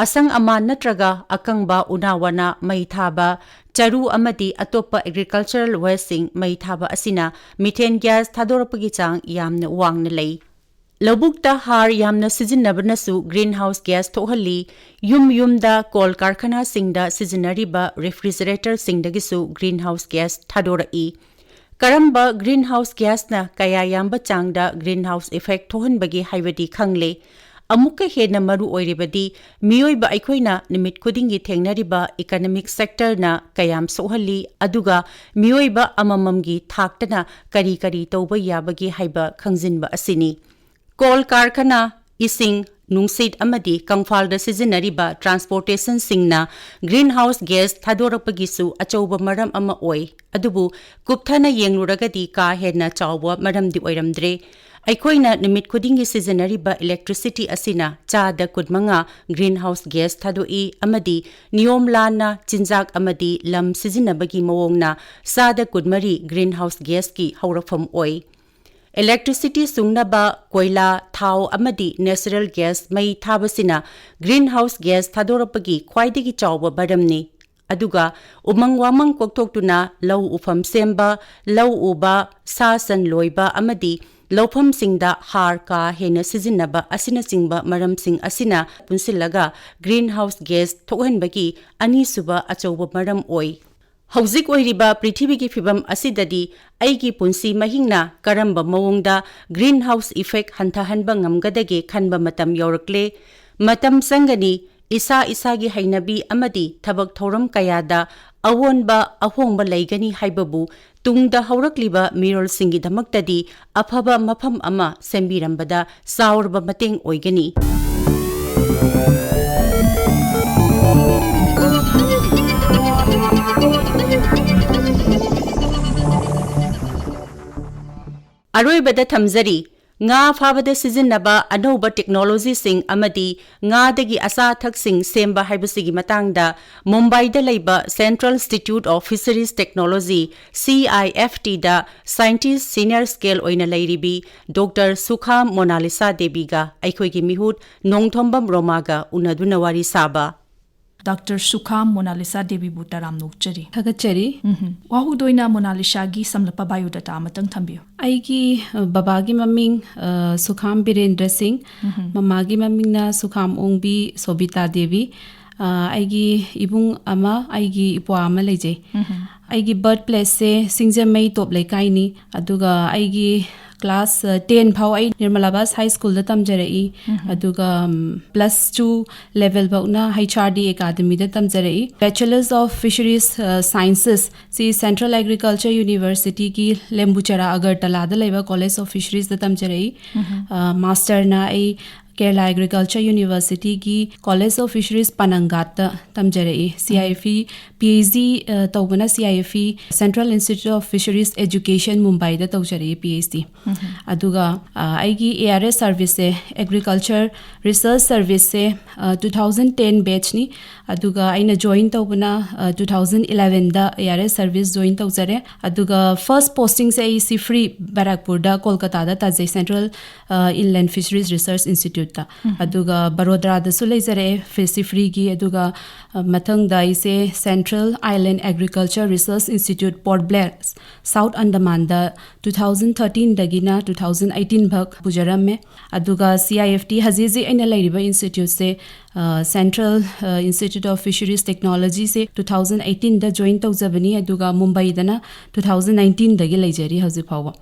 ꯑꯁꯪ ꯑꯃꯥꯟ ꯅꯠꯇ꯭ꯔꯒ ꯑꯀꯪꯕ ꯎꯅꯥ ꯋꯥꯅꯥ ꯃꯩ ꯊꯥꯕ, ꯆꯔꯨ ꯑꯃꯗꯤ ꯑꯇꯣꯞꯄ ꯑꯦꯒ꯭ꯔꯤꯀꯜꯆꯔꯦꯜ ꯋꯦꯁꯁꯤꯡ ꯃꯩ ꯊꯥꯕ ꯑꯁꯤꯅ ꯃꯤꯊꯦꯟ ꯒ꯭ꯌꯥꯁ ꯊꯥꯗꯣꯔꯛꯄꯒꯤ ꯆꯥꯡ ꯌꯥꯝꯅ ꯋꯥꯡꯅ ꯂꯩ꯫ ꯂꯧꯕꯨꯛꯇ ꯍꯥꯔ ꯌꯥꯝꯅ ꯁꯤꯖꯤꯟꯅꯕꯅꯁꯨ greenhouse gas ꯊꯣꯛꯍꯜꯂꯤ꯫ ꯌꯨꯝ ꯌꯨꯝꯗ, ꯀꯣꯜ ꯀꯥꯔꯈꯅꯥꯁꯤꯡꯗ ꯁꯤꯖꯤꯟꯅꯔꯤꯕ refrigeratorꯁꯤꯡꯗꯒꯤꯁꯨ greenhouse gas ꯊꯥꯗꯣꯔꯛꯏ꯫ ꯀꯔꯝꯕ greenhouse gasꯅ ꯀꯌꯥ ꯌꯥꯝꯕ ꯆꯥꯡꯗ greenhouse effect ꯊꯣꯛꯍꯟꯕꯒꯦ ꯍꯥꯏꯕꯗꯤ ꯈꯪꯂꯦ꯫ ꯑꯃꯨꯛꯀ ꯍꯦꯟꯅ ꯃꯔꯨ ꯑꯣꯏꯔꯤꯕꯗꯤ, ꯃꯤꯑꯣꯏꯕ ꯑꯩꯈꯣꯏꯅ ꯅꯨꯃꯤꯠ ꯈꯨꯗꯤꯡꯒꯤ ꯊꯦꯡꯅꯔꯤꯕ economic sectorꯅ ꯀꯌꯥꯝ ꯁꯣꯛꯍꯜꯂꯤ, ꯑꯗꯨꯒ ꯃꯤꯑꯣꯏꯕ ꯑꯃꯃꯝꯒꯤ ꯊꯥꯛꯇꯅ ꯀꯔꯤ ꯀꯔꯤ ꯇꯧꯕ ꯌꯥꯕꯒꯦ ꯍꯥꯏꯕ ꯈꯪꯖꯤꯟꯕ ꯑꯁꯤꯅꯤ꯫ ꯀꯣꯜ ꯀꯥꯔꯈꯅꯥ, ꯏꯁꯤꯡ, ꯅꯨꯡꯁꯤꯠ ꯑꯃꯗꯤ ꯀꯪꯐꯥꯜꯗ ꯁꯤꯖꯤꯟꯅꯔꯤꯕ transportationꯁꯤꯡꯅ greenhouse gas ꯊꯥꯗꯣꯔꯛꯄꯒꯤꯁꯨ ꯑꯆꯧꯕ ꯃꯔꯝ ꯑꯃ ꯑꯣꯏ꯫ ꯑꯗꯨꯕꯨ ꯀꯨꯞꯊꯅ ꯌꯦꯡꯂꯨꯔꯒꯗꯤ ꯀꯥ ꯍꯦꯟꯅ ꯆꯥꯎꯕ ꯃꯔꯝꯗꯤ ꯑꯣꯏꯔꯝꯗ꯭ꯔꯦ꯫ ꯑꯩꯈꯣꯏꯅ ꯅꯨꯃꯤꯠ ꯈꯨꯗꯤꯡꯒꯤ ꯁꯤꯖꯤꯟꯅꯔꯤꯕ electricity ꯑꯁꯤꯅ ꯆꯥꯗ ꯀꯨꯟꯃꯉꯥ greenhouse gas ꯊꯥꯗꯣꯛꯏ, ꯑꯃꯗꯤ ꯅꯤꯌꯣꯝ ꯂꯥꯟꯅ ꯆꯤꯟꯖꯥꯛ ꯑꯃꯗꯤ ꯂꯝ ꯁꯤꯖꯤꯟꯅꯕꯒꯤ ꯃꯑꯣꯡꯅ ꯆꯥꯗ ꯀꯨꯟꯃꯔꯤ greenhouse gasꯀꯤ ꯍꯧꯔꯛꯐꯝ ꯑꯣꯏ꯫ Electricity ꯁꯨꯡꯅꯕ ꯀꯣꯏꯂꯥ, ꯊꯥꯎ ꯑꯃꯗꯤ natural gas ꯃꯩ ꯊꯥꯕꯁꯤꯅ greenhouse gas ꯊꯥꯗꯣꯔꯛꯄꯒꯤ ꯈ꯭ꯋꯥꯏꯗꯒꯤ ꯆꯥꯎꯕ ꯃꯔꯝꯅꯤ꯫ ꯑꯗꯨꯒ ꯎꯃꯪ ꯋꯥꯃꯪ ꯀꯣꯛꯊꯣꯛꯇꯨꯅ ꯂꯧ ꯎꯐꯝ ꯁꯦꯝꯕ, ꯂꯧ ꯎꯕ, ꯁꯥ ꯁꯟ ꯂꯣꯏꯕ ꯑꯃꯗꯤ ꯂꯧꯐꯝꯁꯤꯡꯗ ꯍꯥꯔ ꯀꯥ ꯍꯦꯟꯅ ꯁꯤꯖꯤꯟꯅꯕ ꯑꯁꯤꯅꯆꯤꯡꯕ ꯃꯔꯝꯁꯤꯡ ꯑꯁꯤꯅ ꯄꯨꯟꯁꯤꯜꯂꯒ greenhouse gas ꯊꯣꯛꯍꯟꯕꯒꯤ ꯑꯅꯤꯁꯨꯕ ꯑꯆꯧꯕ ꯃꯔꯝ ꯑꯣꯏ꯫ ꯍꯧꯖꯤꯛ ꯑꯣꯏꯔꯤꯕ ꯄ꯭ꯔꯤꯊꯤꯕꯤꯒꯤ ꯐꯤꯕꯝ ꯑꯁꯤꯗꯗꯤ ꯑꯩꯒꯤ ꯄꯨꯟꯁꯤ ꯃꯍꯤꯡꯅ ꯀꯔꯝꯕ ꯃꯑꯣꯡꯗ greenhouse effect ꯍꯟꯊꯍꯟꯕ ꯉꯝꯒꯗꯒꯦ ꯈꯟꯕ ꯃꯇꯝ ꯌꯧꯔꯛꯂꯦ꯫ ꯃꯇꯝ ꯆꯪꯒꯅꯤ, ꯏꯁꯥ ꯏꯁꯥꯒꯤ ꯍꯩꯅꯕꯤ ꯑꯃꯗꯤ ꯊꯕꯛ ꯊꯧꯔꯝ ꯀꯌꯥꯗ ꯑꯑꯣꯟꯕ ꯑꯍꯣꯡꯕ ꯂꯩꯒꯅꯤ ꯍꯥꯏꯕꯕꯨ ꯇꯨꯡꯗ ꯍꯧꯔꯛꯂꯤꯕ ꯃꯤꯔꯣꯜꯁꯤꯡꯒꯤꯗꯃꯛꯇꯗꯤ ꯑꯐꯕ ꯃꯐꯝ ꯑꯃ ꯁꯦꯝꯕꯤꯔꯝꯕꯗ ꯆꯥꯎꯔꯕ ꯃꯇꯦꯡ ꯑꯣꯏꯒꯅꯤ꯫ ꯑꯔꯣꯏꯕꯗ ꯊꯝꯖꯔꯤ, ꯉꯥ ꯐꯥꯕꯗ ꯁꯤꯖꯤꯟꯅꯕ ꯑꯅꯧꯕ technologyꯁꯤꯡ ꯑꯃꯗꯤ ꯉꯥꯗꯒꯤ ꯑꯆꯥ ꯑꯊꯛꯁꯤꯡ ꯁꯦꯝꯕ ꯍꯥꯏꯕꯁꯤꯒꯤ ꯃꯇꯥꯡꯗ ꯃꯨꯝꯕꯥꯏꯗ ꯂꯩꯕ Central Institute of Fisheries Technology, C I F Tꯗ scientist senior scale ꯑꯣꯏꯅ ꯂꯩꯔꯤꯕꯤ Doctor ꯁꯨꯈꯥꯝ ꯃꯣꯅꯥꯂꯤꯁꯥ ꯗꯦꯕꯤꯒ ꯑꯩꯈꯣꯏꯒꯤ ꯃꯤꯍꯨꯠ ꯅꯣꯡꯊꯣꯝꯕꯝ ꯔꯣꯃꯥꯒ ꯎꯅꯗꯨꯅ ꯋꯥꯔꯤ ꯁꯥꯕ꯫ ꯗꯥꯛꯇꯔ ꯁꯨꯈꯥꯝ ꯃꯣꯅꯥꯂꯤꯁꯥ ꯗꯦꯕꯤꯕꯨ ꯇꯔꯥꯝꯅ ꯑꯣꯛꯆꯔꯤ꯫ ꯊꯥꯒꯠꯆꯔꯤ꯫ ꯎꯝꯍꯨꯝ꯫ ꯋꯥꯍꯧꯗꯣꯏꯅ ꯃꯣꯅꯥꯂꯤꯁꯥꯒꯤ ꯁꯝꯂꯞꯄ biodata ꯑꯃꯇꯪ ꯊꯝꯕꯤꯌꯨ꯫ ꯑꯩꯒꯤ ꯑ, ꯕꯕꯥꯒꯤ ꯃꯃꯤꯡ ꯑ, ꯁꯨꯈꯥꯝ ꯕꯤꯔꯦꯟꯗ꯭ꯔ ꯁꯤꯡ, ꯃꯃꯥꯒꯤ ꯃꯃꯤꯡꯅ ꯁꯨꯈꯥꯝ ꯑꯣꯡꯕꯤ ꯁꯣꯕꯤꯇꯥ ꯗꯦꯕꯤ꯫ ꯑ, ꯑꯩꯒꯤ ꯏꯕꯨꯡ ꯑꯃ, ꯑꯩꯒꯤ ꯏꯄ꯭ꯋꯥ ꯑꯃ ꯂꯩꯖꯩ꯫ ꯑꯩꯒꯤ ꯕꯔꯊ ꯄ꯭ꯂꯦꯁꯁꯦ ꯁꯤꯡꯖꯃꯩ ꯇꯣꯞ ꯂꯩꯀꯥꯏꯅꯤ꯫ ꯑꯗꯨꯒ ꯑꯩꯒꯤ ꯀ꯭ꯂꯥꯁ ꯇꯦꯟ ꯐꯥꯎ ꯑꯩ ꯅꯤꯔꯃꯂꯥꯕꯥꯁ ꯍꯥꯏ ꯁ꯭ꯀꯨꯜꯗ ꯇꯝꯖꯔꯛꯏ꯫ ꯑꯗꯨꯒ ꯄ꯭ꯂꯁ ꯇꯨ ꯂꯦꯚꯦꯜ ꯐꯥꯎꯅ ꯍꯩꯆ ꯑꯥꯔ ꯗꯤ ꯑꯦꯀꯥꯗꯃꯤꯗ ꯇꯝꯖꯔꯛꯏ꯫ ꯕꯦꯆꯂꯔꯁ ꯑꯣꯐ ꯐꯤꯁꯔꯤꯁ ꯁꯥꯏꯟꯁꯦꯁ ꯁꯤ ꯁꯦꯟꯇ꯭ꯔꯦꯜ ꯑꯦꯒ꯭ꯔꯤꯀꯜꯆꯔ ꯌꯨꯅꯤꯚꯔꯁꯤꯇꯤꯒꯤ ꯂꯦꯝꯕꯨꯆꯔꯥ ꯑꯒꯔꯇꯂꯥꯗ ꯂꯩꯕ ꯀꯣꯂꯦꯖ ꯑꯣꯐ ꯐꯤꯁꯔꯤꯁꯇ ꯇꯝꯖꯔꯛꯏ꯫ ꯑ, ꯃꯥꯁꯇꯔꯅ ꯑꯩ ꯀꯦꯔꯂꯥ ꯑꯦꯒ꯭ꯔꯤꯀꯜꯆꯔ ꯌꯨꯅꯤꯚꯔꯁꯤꯇꯤꯒꯤ ꯀꯣꯂꯦꯖ ꯑꯣꯐ ꯐꯤꯁꯔꯤꯁ ꯄꯅꯪꯒꯥꯠꯇ ꯇꯝꯖꯔꯛꯏ꯫ C I F E P H D ꯇꯧꯕꯅ C I F E central institute of fisheries education ꯃꯨꯝꯕꯥꯏꯗ ꯇꯧꯖꯔꯛꯏ ꯄꯤ ꯑꯩꯆ ꯗꯤ꯫ ꯑꯗꯨꯒ ꯑ, ꯑꯩꯒꯤ ꯑꯦ ꯑꯥꯔ ꯑꯦꯁ ꯁꯥꯔꯚꯤꯁꯁꯦ, ꯑꯦꯒ꯭ꯔꯤꯀꯜꯆꯔ ꯔꯤꯁꯔꯁ ꯁꯥꯔꯚꯤꯁꯁꯦ, ꯑ, ꯇꯨ ꯊꯥꯎꯖꯟ ꯇꯦꯟ ꯕꯦꯆꯅꯤ꯫ ꯑꯗꯨꯒ ꯑꯩꯅ ꯖꯣꯏꯟ ꯇꯧꯕꯅ ꯇꯨ ꯊꯥꯎꯖꯟ ꯏꯂꯦꯚꯦꯟꯗ A R S service join ꯇꯧꯖꯔꯦ꯫ ꯑꯗꯨꯒ ꯐꯥꯔꯁ ꯄꯣꯁꯇꯤꯡꯁꯦ ꯑꯩ ꯁꯤꯐ꯭ꯔꯤ ꯕꯦꯔꯥꯛꯄꯨꯔꯗ, ꯀꯣꯜꯀꯇꯥꯗ ꯇꯥꯖꯩ, ꯁꯦꯟꯇ꯭ꯔꯦꯜ ꯏꯟꯂꯦꯟ ꯐꯤꯁꯔꯤꯁ ꯔꯤꯁꯔꯁ ꯏꯟꯁꯇꯤꯇ꯭ꯌꯨꯠꯇ꯫ ꯑꯗꯨꯒ ꯕꯔꯣꯗꯥꯗꯁꯨ ꯂꯩꯖꯔꯛꯑꯦ ꯐꯤ-, ꯁꯤꯐ꯭ꯔꯤꯒꯤ꯫ ꯑꯗꯨꯒ ꯑ, ꯃꯊꯪꯗ ꯑꯩꯁꯦ central island agriculture research institute Port Blair, south ꯑꯟꯗꯃꯥꯟꯗ ꯇꯨ ꯊꯥꯎꯖꯟ ꯊꯥꯔꯇꯤꯟꯗꯒꯤꯅ ꯇꯨ ꯊꯥꯎꯖꯟ ꯑꯩꯠꯇꯤꯟ ꯐꯥꯎ ꯄꯨꯖꯔꯝꯃꯦ꯫ ꯑꯗꯨꯒ ꯁꯤ ꯑꯥꯏ ꯑꯦꯐ ꯇꯤ, ꯍꯧꯖꯤꯛ ꯍꯧꯖꯤꯛ ꯑꯩꯅ ꯂꯩꯔꯤꯕ ꯏꯟꯁꯇꯤꯇ꯭ꯌꯨꯠꯁꯦ, ꯑ, ꯁꯦꯟꯇ꯭ꯔꯦꯜ, ꯑ, ꯏꯟꯁꯇꯤꯇ꯭ꯌꯨꯠ ꯑꯣꯐ ꯐꯤꯁꯔꯤꯁ ꯇꯦꯛꯅꯣꯂꯣꯖꯤꯁꯦ ꯇꯨ ꯊꯥꯎꯖꯟ ꯑꯩꯠꯇꯤꯟꯗ ꯖꯣꯏꯟ ꯇꯧꯖꯕꯅꯤ, ꯑꯗꯨꯒ ꯃꯨꯝꯕꯩꯗꯅ ꯇꯨ ꯊꯥꯎꯖꯟ ꯅꯥꯏꯟꯇꯤꯟꯗꯒꯤ ꯂꯩꯖꯔꯤ ꯍꯧꯖꯤꯛ ꯐꯥꯎꯕ꯫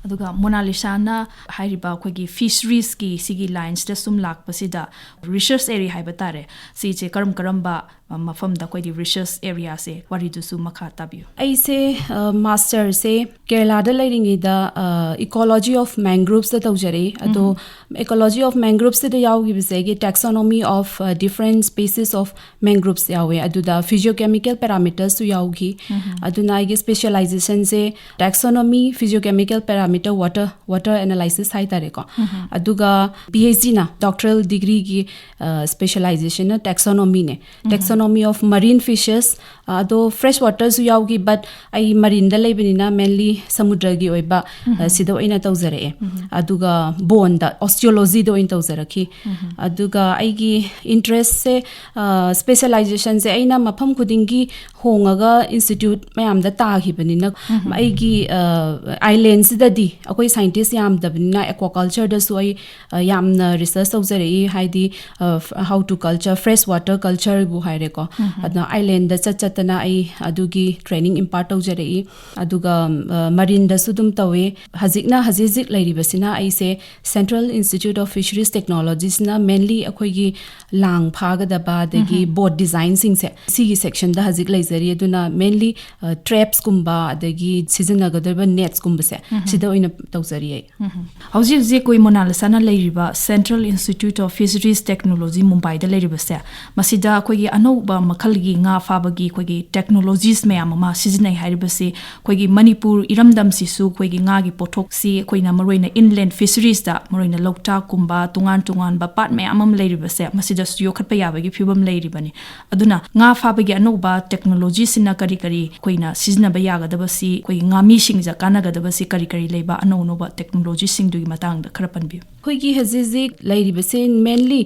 ꯑꯗꯨꯒ ꯃꯣꯅꯥꯂꯤꯁꯥꯅ ꯍꯥꯏꯔꯤꯕ ꯑꯩꯈꯣꯏꯒꯤ ꯐꯤꯁꯔꯤꯁꯀꯤ ꯁꯤꯒꯤ ꯂꯥꯏꯟꯁꯇ ꯁꯨꯝ ꯂꯥꯛꯄꯁꯤꯗ, ꯔꯤꯁꯔꯁ ꯑꯦꯔꯤꯌꯥ ꯍꯥꯏꯕ ꯇꯥꯔꯦ, ꯁꯤꯁꯦ ꯀꯔꯝ ꯀꯔꯝꯕ, ꯑ, ꯃꯐꯝꯗ ꯑꯩꯈꯣꯏꯒꯤ ꯔꯤꯁꯔꯁ ꯑꯦꯔꯤꯌꯥꯁꯦ, ꯋꯥꯔꯤꯗꯨꯁꯨ ꯃꯈꯥ ꯇꯥꯕꯤꯌꯨ꯫ ꯑꯩꯁꯦ, ꯑ, ꯃꯥꯁꯇꯔꯁꯦ ꯀꯦꯔꯂꯥꯗ ꯂꯩꯔꯤꯉꯩꯗ, ꯑ, ecology of mangroves ꯇꯧꯖꯔꯛꯏ꯫ ꯑꯗꯣ ecology of mangroves ꯁꯤꯗ ꯌꯥꯎꯈꯤꯕꯁꯦ ꯑꯩꯒꯤ taxonomy of, ꯑ, different species of mangroves ꯌꯥꯎꯋꯦ꯫ ꯑꯗꯨꯗ physiochemical parameters ꯁꯨ ꯌꯥꯎꯈꯤ꯫ ꯑꯗꯨꯅ ꯑꯩꯒꯤ ꯁ꯭ꯄꯦꯁꯤꯌꯦꯂꯥꯏꯖꯦꯁꯟꯁꯦ taxonomy, physiochemical parameter, water, water analysis ꯍꯥꯏꯇꯥꯔꯦꯀꯣ꯫ ꯑꯗꯨꯒ ꯄꯤ ꯑꯩꯆ ꯗꯤꯅ, doctoral degree ꯒꯤ, ꯑ, ꯁ꯭ꯄꯦꯁꯤꯌꯦꯂꯥꯏꯖꯦꯁꯟꯅ taxonomy ꯅꯦ꯫ Taxonomy of marine fishes, ꯑ, ꯑꯗꯣ ꯐ꯭ꯔꯦꯁ ꯋꯥꯇꯔꯁꯨ ꯌꯥꯎꯈꯤ, but ꯑꯩ ꯃꯔꯤꯟꯗ ꯂꯩꯕꯅꯤꯅ mainly ꯁꯃꯨꯗ꯭ꯔꯒꯤ ꯑꯣꯏꯕ, ꯑ, ꯁꯤꯗ ꯑꯣꯏꯅ ꯇꯧꯖꯔꯛꯑꯦ꯫ ꯑꯗꯨꯒ ꯕꯣꯟꯗ, ꯑꯣꯁꯇꯤꯌꯣꯂꯣꯖꯤꯗ ꯑꯣꯏꯅ ꯇꯧꯖꯔꯛꯈꯤ꯫ ꯑꯗꯨꯒ ꯑꯩꯒꯤ ꯏꯟꯇꯔꯦꯁꯁꯦ, ꯁ꯭ꯄꯦꯁꯤꯌꯦꯂꯥꯏꯖꯦꯁꯟꯁꯦ ꯑꯩꯅ ꯃꯐꯝ ꯈꯨꯗꯤꯡꯒꯤ ꯍꯣꯡꯉꯒ ꯏꯟꯁꯇꯤꯇ꯭ꯌꯨꯠ ꯃꯌꯥꯝꯗ ꯇꯥꯈꯤꯕꯅꯤꯅ, ꯑꯩꯒꯤ ꯑꯥꯏꯂꯦꯟꯁꯤꯗꯗꯤ ꯑꯩꯈꯣꯏ ꯁꯥꯏꯟꯇꯤꯁ ꯌꯥꯝꯗꯕꯅꯤꯅ ꯑꯦꯀ꯭ꯋꯥꯀꯜꯆꯔꯗꯁꯨ ꯑꯩ ꯌꯥꯝꯅ ꯔꯤꯁꯔꯁ ꯇꯧꯖꯔꯛꯏ꯫ ꯍꯥꯏꯗꯤ, how to culture fresh water cultureꯕꯨ ꯍꯥꯏꯔꯦꯀꯣ꯫ ꯑꯗꯨꯅ ꯑꯥꯏꯂꯦꯟꯗ ꯆꯠ ꯆꯠꯇꯅ ꯑꯩ ꯑꯗꯨꯒꯤ ꯇ꯭ꯔꯦꯅꯤꯡ ꯏꯝꯄꯥꯔꯠ ꯇꯧꯖꯔꯛꯏ꯫ ꯑꯗꯨꯒ ꯃꯔꯤꯟꯗꯁꯨ ꯑꯗꯨꯝ ꯇꯧꯋꯤ꯫ ꯍꯧꯖꯤꯛꯅ, ꯍꯧꯖꯤꯛ ꯍꯧꯖꯤꯛ ꯂꯩꯔꯤꯕꯁꯤꯅ ꯑꯩꯁꯦ Central Institute of Fisheries Technologiesꯅ ꯃꯦꯟꯂꯤ ꯑꯩꯈꯣꯏꯒꯤ ꯂꯥꯡ ꯐꯥꯒꯗꯕ ꯑꯗꯒꯤ ꯕꯣꯠ ꯗꯤꯖꯥꯏꯟꯁꯤꯡꯁꯦ ꯁꯤꯒꯤ ꯁꯦꯛꯁꯟꯗ ꯍꯧꯖꯤꯛ ꯂꯩꯖꯔꯤ꯫ ꯑꯗꯨꯅ ꯃꯦꯟꯂꯤ ꯇ꯭ꯔꯦꯞꯁꯀꯨꯝꯕ ꯑꯗꯒꯤ ꯁꯤꯖꯤꯟꯅꯒꯗꯧꯔꯤꯕ ꯅꯦꯠꯁꯀꯨꯝꯕꯁꯦ ꯁꯤꯗ ꯑꯣꯏꯅ ꯇꯧꯖꯔꯤ ꯑꯩ꯫ ꯍꯧꯖꯤꯛ ꯍꯧꯖꯤꯛ ꯑꯩꯈꯣꯏ ꯃꯣꯅꯥꯂꯤꯁꯥꯅ ꯂꯩꯔꯤꯕ Central Institute of Fisheries Technology ꯃꯨꯝꯕꯥꯏꯗ ꯂꯩꯔꯤꯕꯁꯦ, ꯃꯁꯤꯗ ꯑꯩꯈꯣꯏꯒꯤ ꯑꯅꯧꯕ ꯃꯈꯜꯒꯤ ꯉꯥ ꯐꯥꯕꯒꯤ ꯑꯩꯈꯣꯏꯒꯤ ꯇꯦꯛꯅꯣꯂꯣꯖꯤꯁ ꯃꯌꯥꯝ ꯑꯃ ꯁꯤꯖꯤꯟꯅꯩ ꯍꯥꯏꯔꯤꯕꯁꯤ ꯑꯩꯈꯣꯏꯒꯤ ꯃꯅꯤꯄꯨꯔ ꯏꯔꯝꯗꯝꯁꯤꯁꯨ ꯑꯩꯈꯣꯏꯒꯤ ꯉꯥꯒꯤ ꯄꯣꯠꯊꯣꯛꯁꯤ ꯑꯩꯈꯣꯏꯅ ꯃꯔꯨꯑꯣꯏꯅ inland fisheriesꯇ, ꯃꯔꯨꯑꯣꯏꯅ ꯂꯣꯛꯇꯥꯛꯀꯨꯝꯕ ꯇꯣꯉꯥꯟ ꯇꯣꯉꯥꯟꯕ ꯄꯥꯠ ꯃꯌꯥꯝ ꯑꯃ ꯂꯩꯔꯤꯕꯁꯦ, ꯃꯁꯤꯗꯁꯨ ꯌꯣꯛꯈꯠꯄ ꯌꯥꯕꯒꯤ ꯐꯤꯕꯝ ꯂꯩꯔꯤꯕꯅꯤ꯫ ꯑꯗꯨꯅ ꯉꯥ ꯐꯥꯕꯒꯤ ꯑꯅꯧꯕ ꯇꯦꯛꯅꯣꯂꯣꯖꯤꯁꯤꯅ ꯀꯔꯤ ꯀꯔꯤ ꯑꯩꯈꯣꯏꯅ ꯁꯤꯖꯤꯟꯅꯕ ꯌꯥꯒꯗꯕꯁꯤ, ꯑꯩꯈꯣꯏꯒꯤ ꯉꯥꯃꯤꯁꯤꯡꯁꯤꯗ ꯀꯥꯟꯅꯒꯗꯕꯁꯤ ꯀꯔꯤ ꯀꯔꯤ ꯂꯩꯕ ꯑꯅꯧ ꯑꯅꯧꯕ ꯇꯦꯛꯅꯣꯂꯣꯖꯤꯁꯤꯡꯗꯨꯒꯤ ꯃꯇꯥꯡꯗ ꯈꯔ ꯄꯟꯕꯤꯌꯨ꯫ ꯑꯩꯈꯣꯏꯒꯤ ꯍꯧꯖꯤꯛ ꯍꯧꯖꯤꯛ ꯂꯩꯔꯤꯕꯁꯦ ꯃꯦꯟꯂꯤ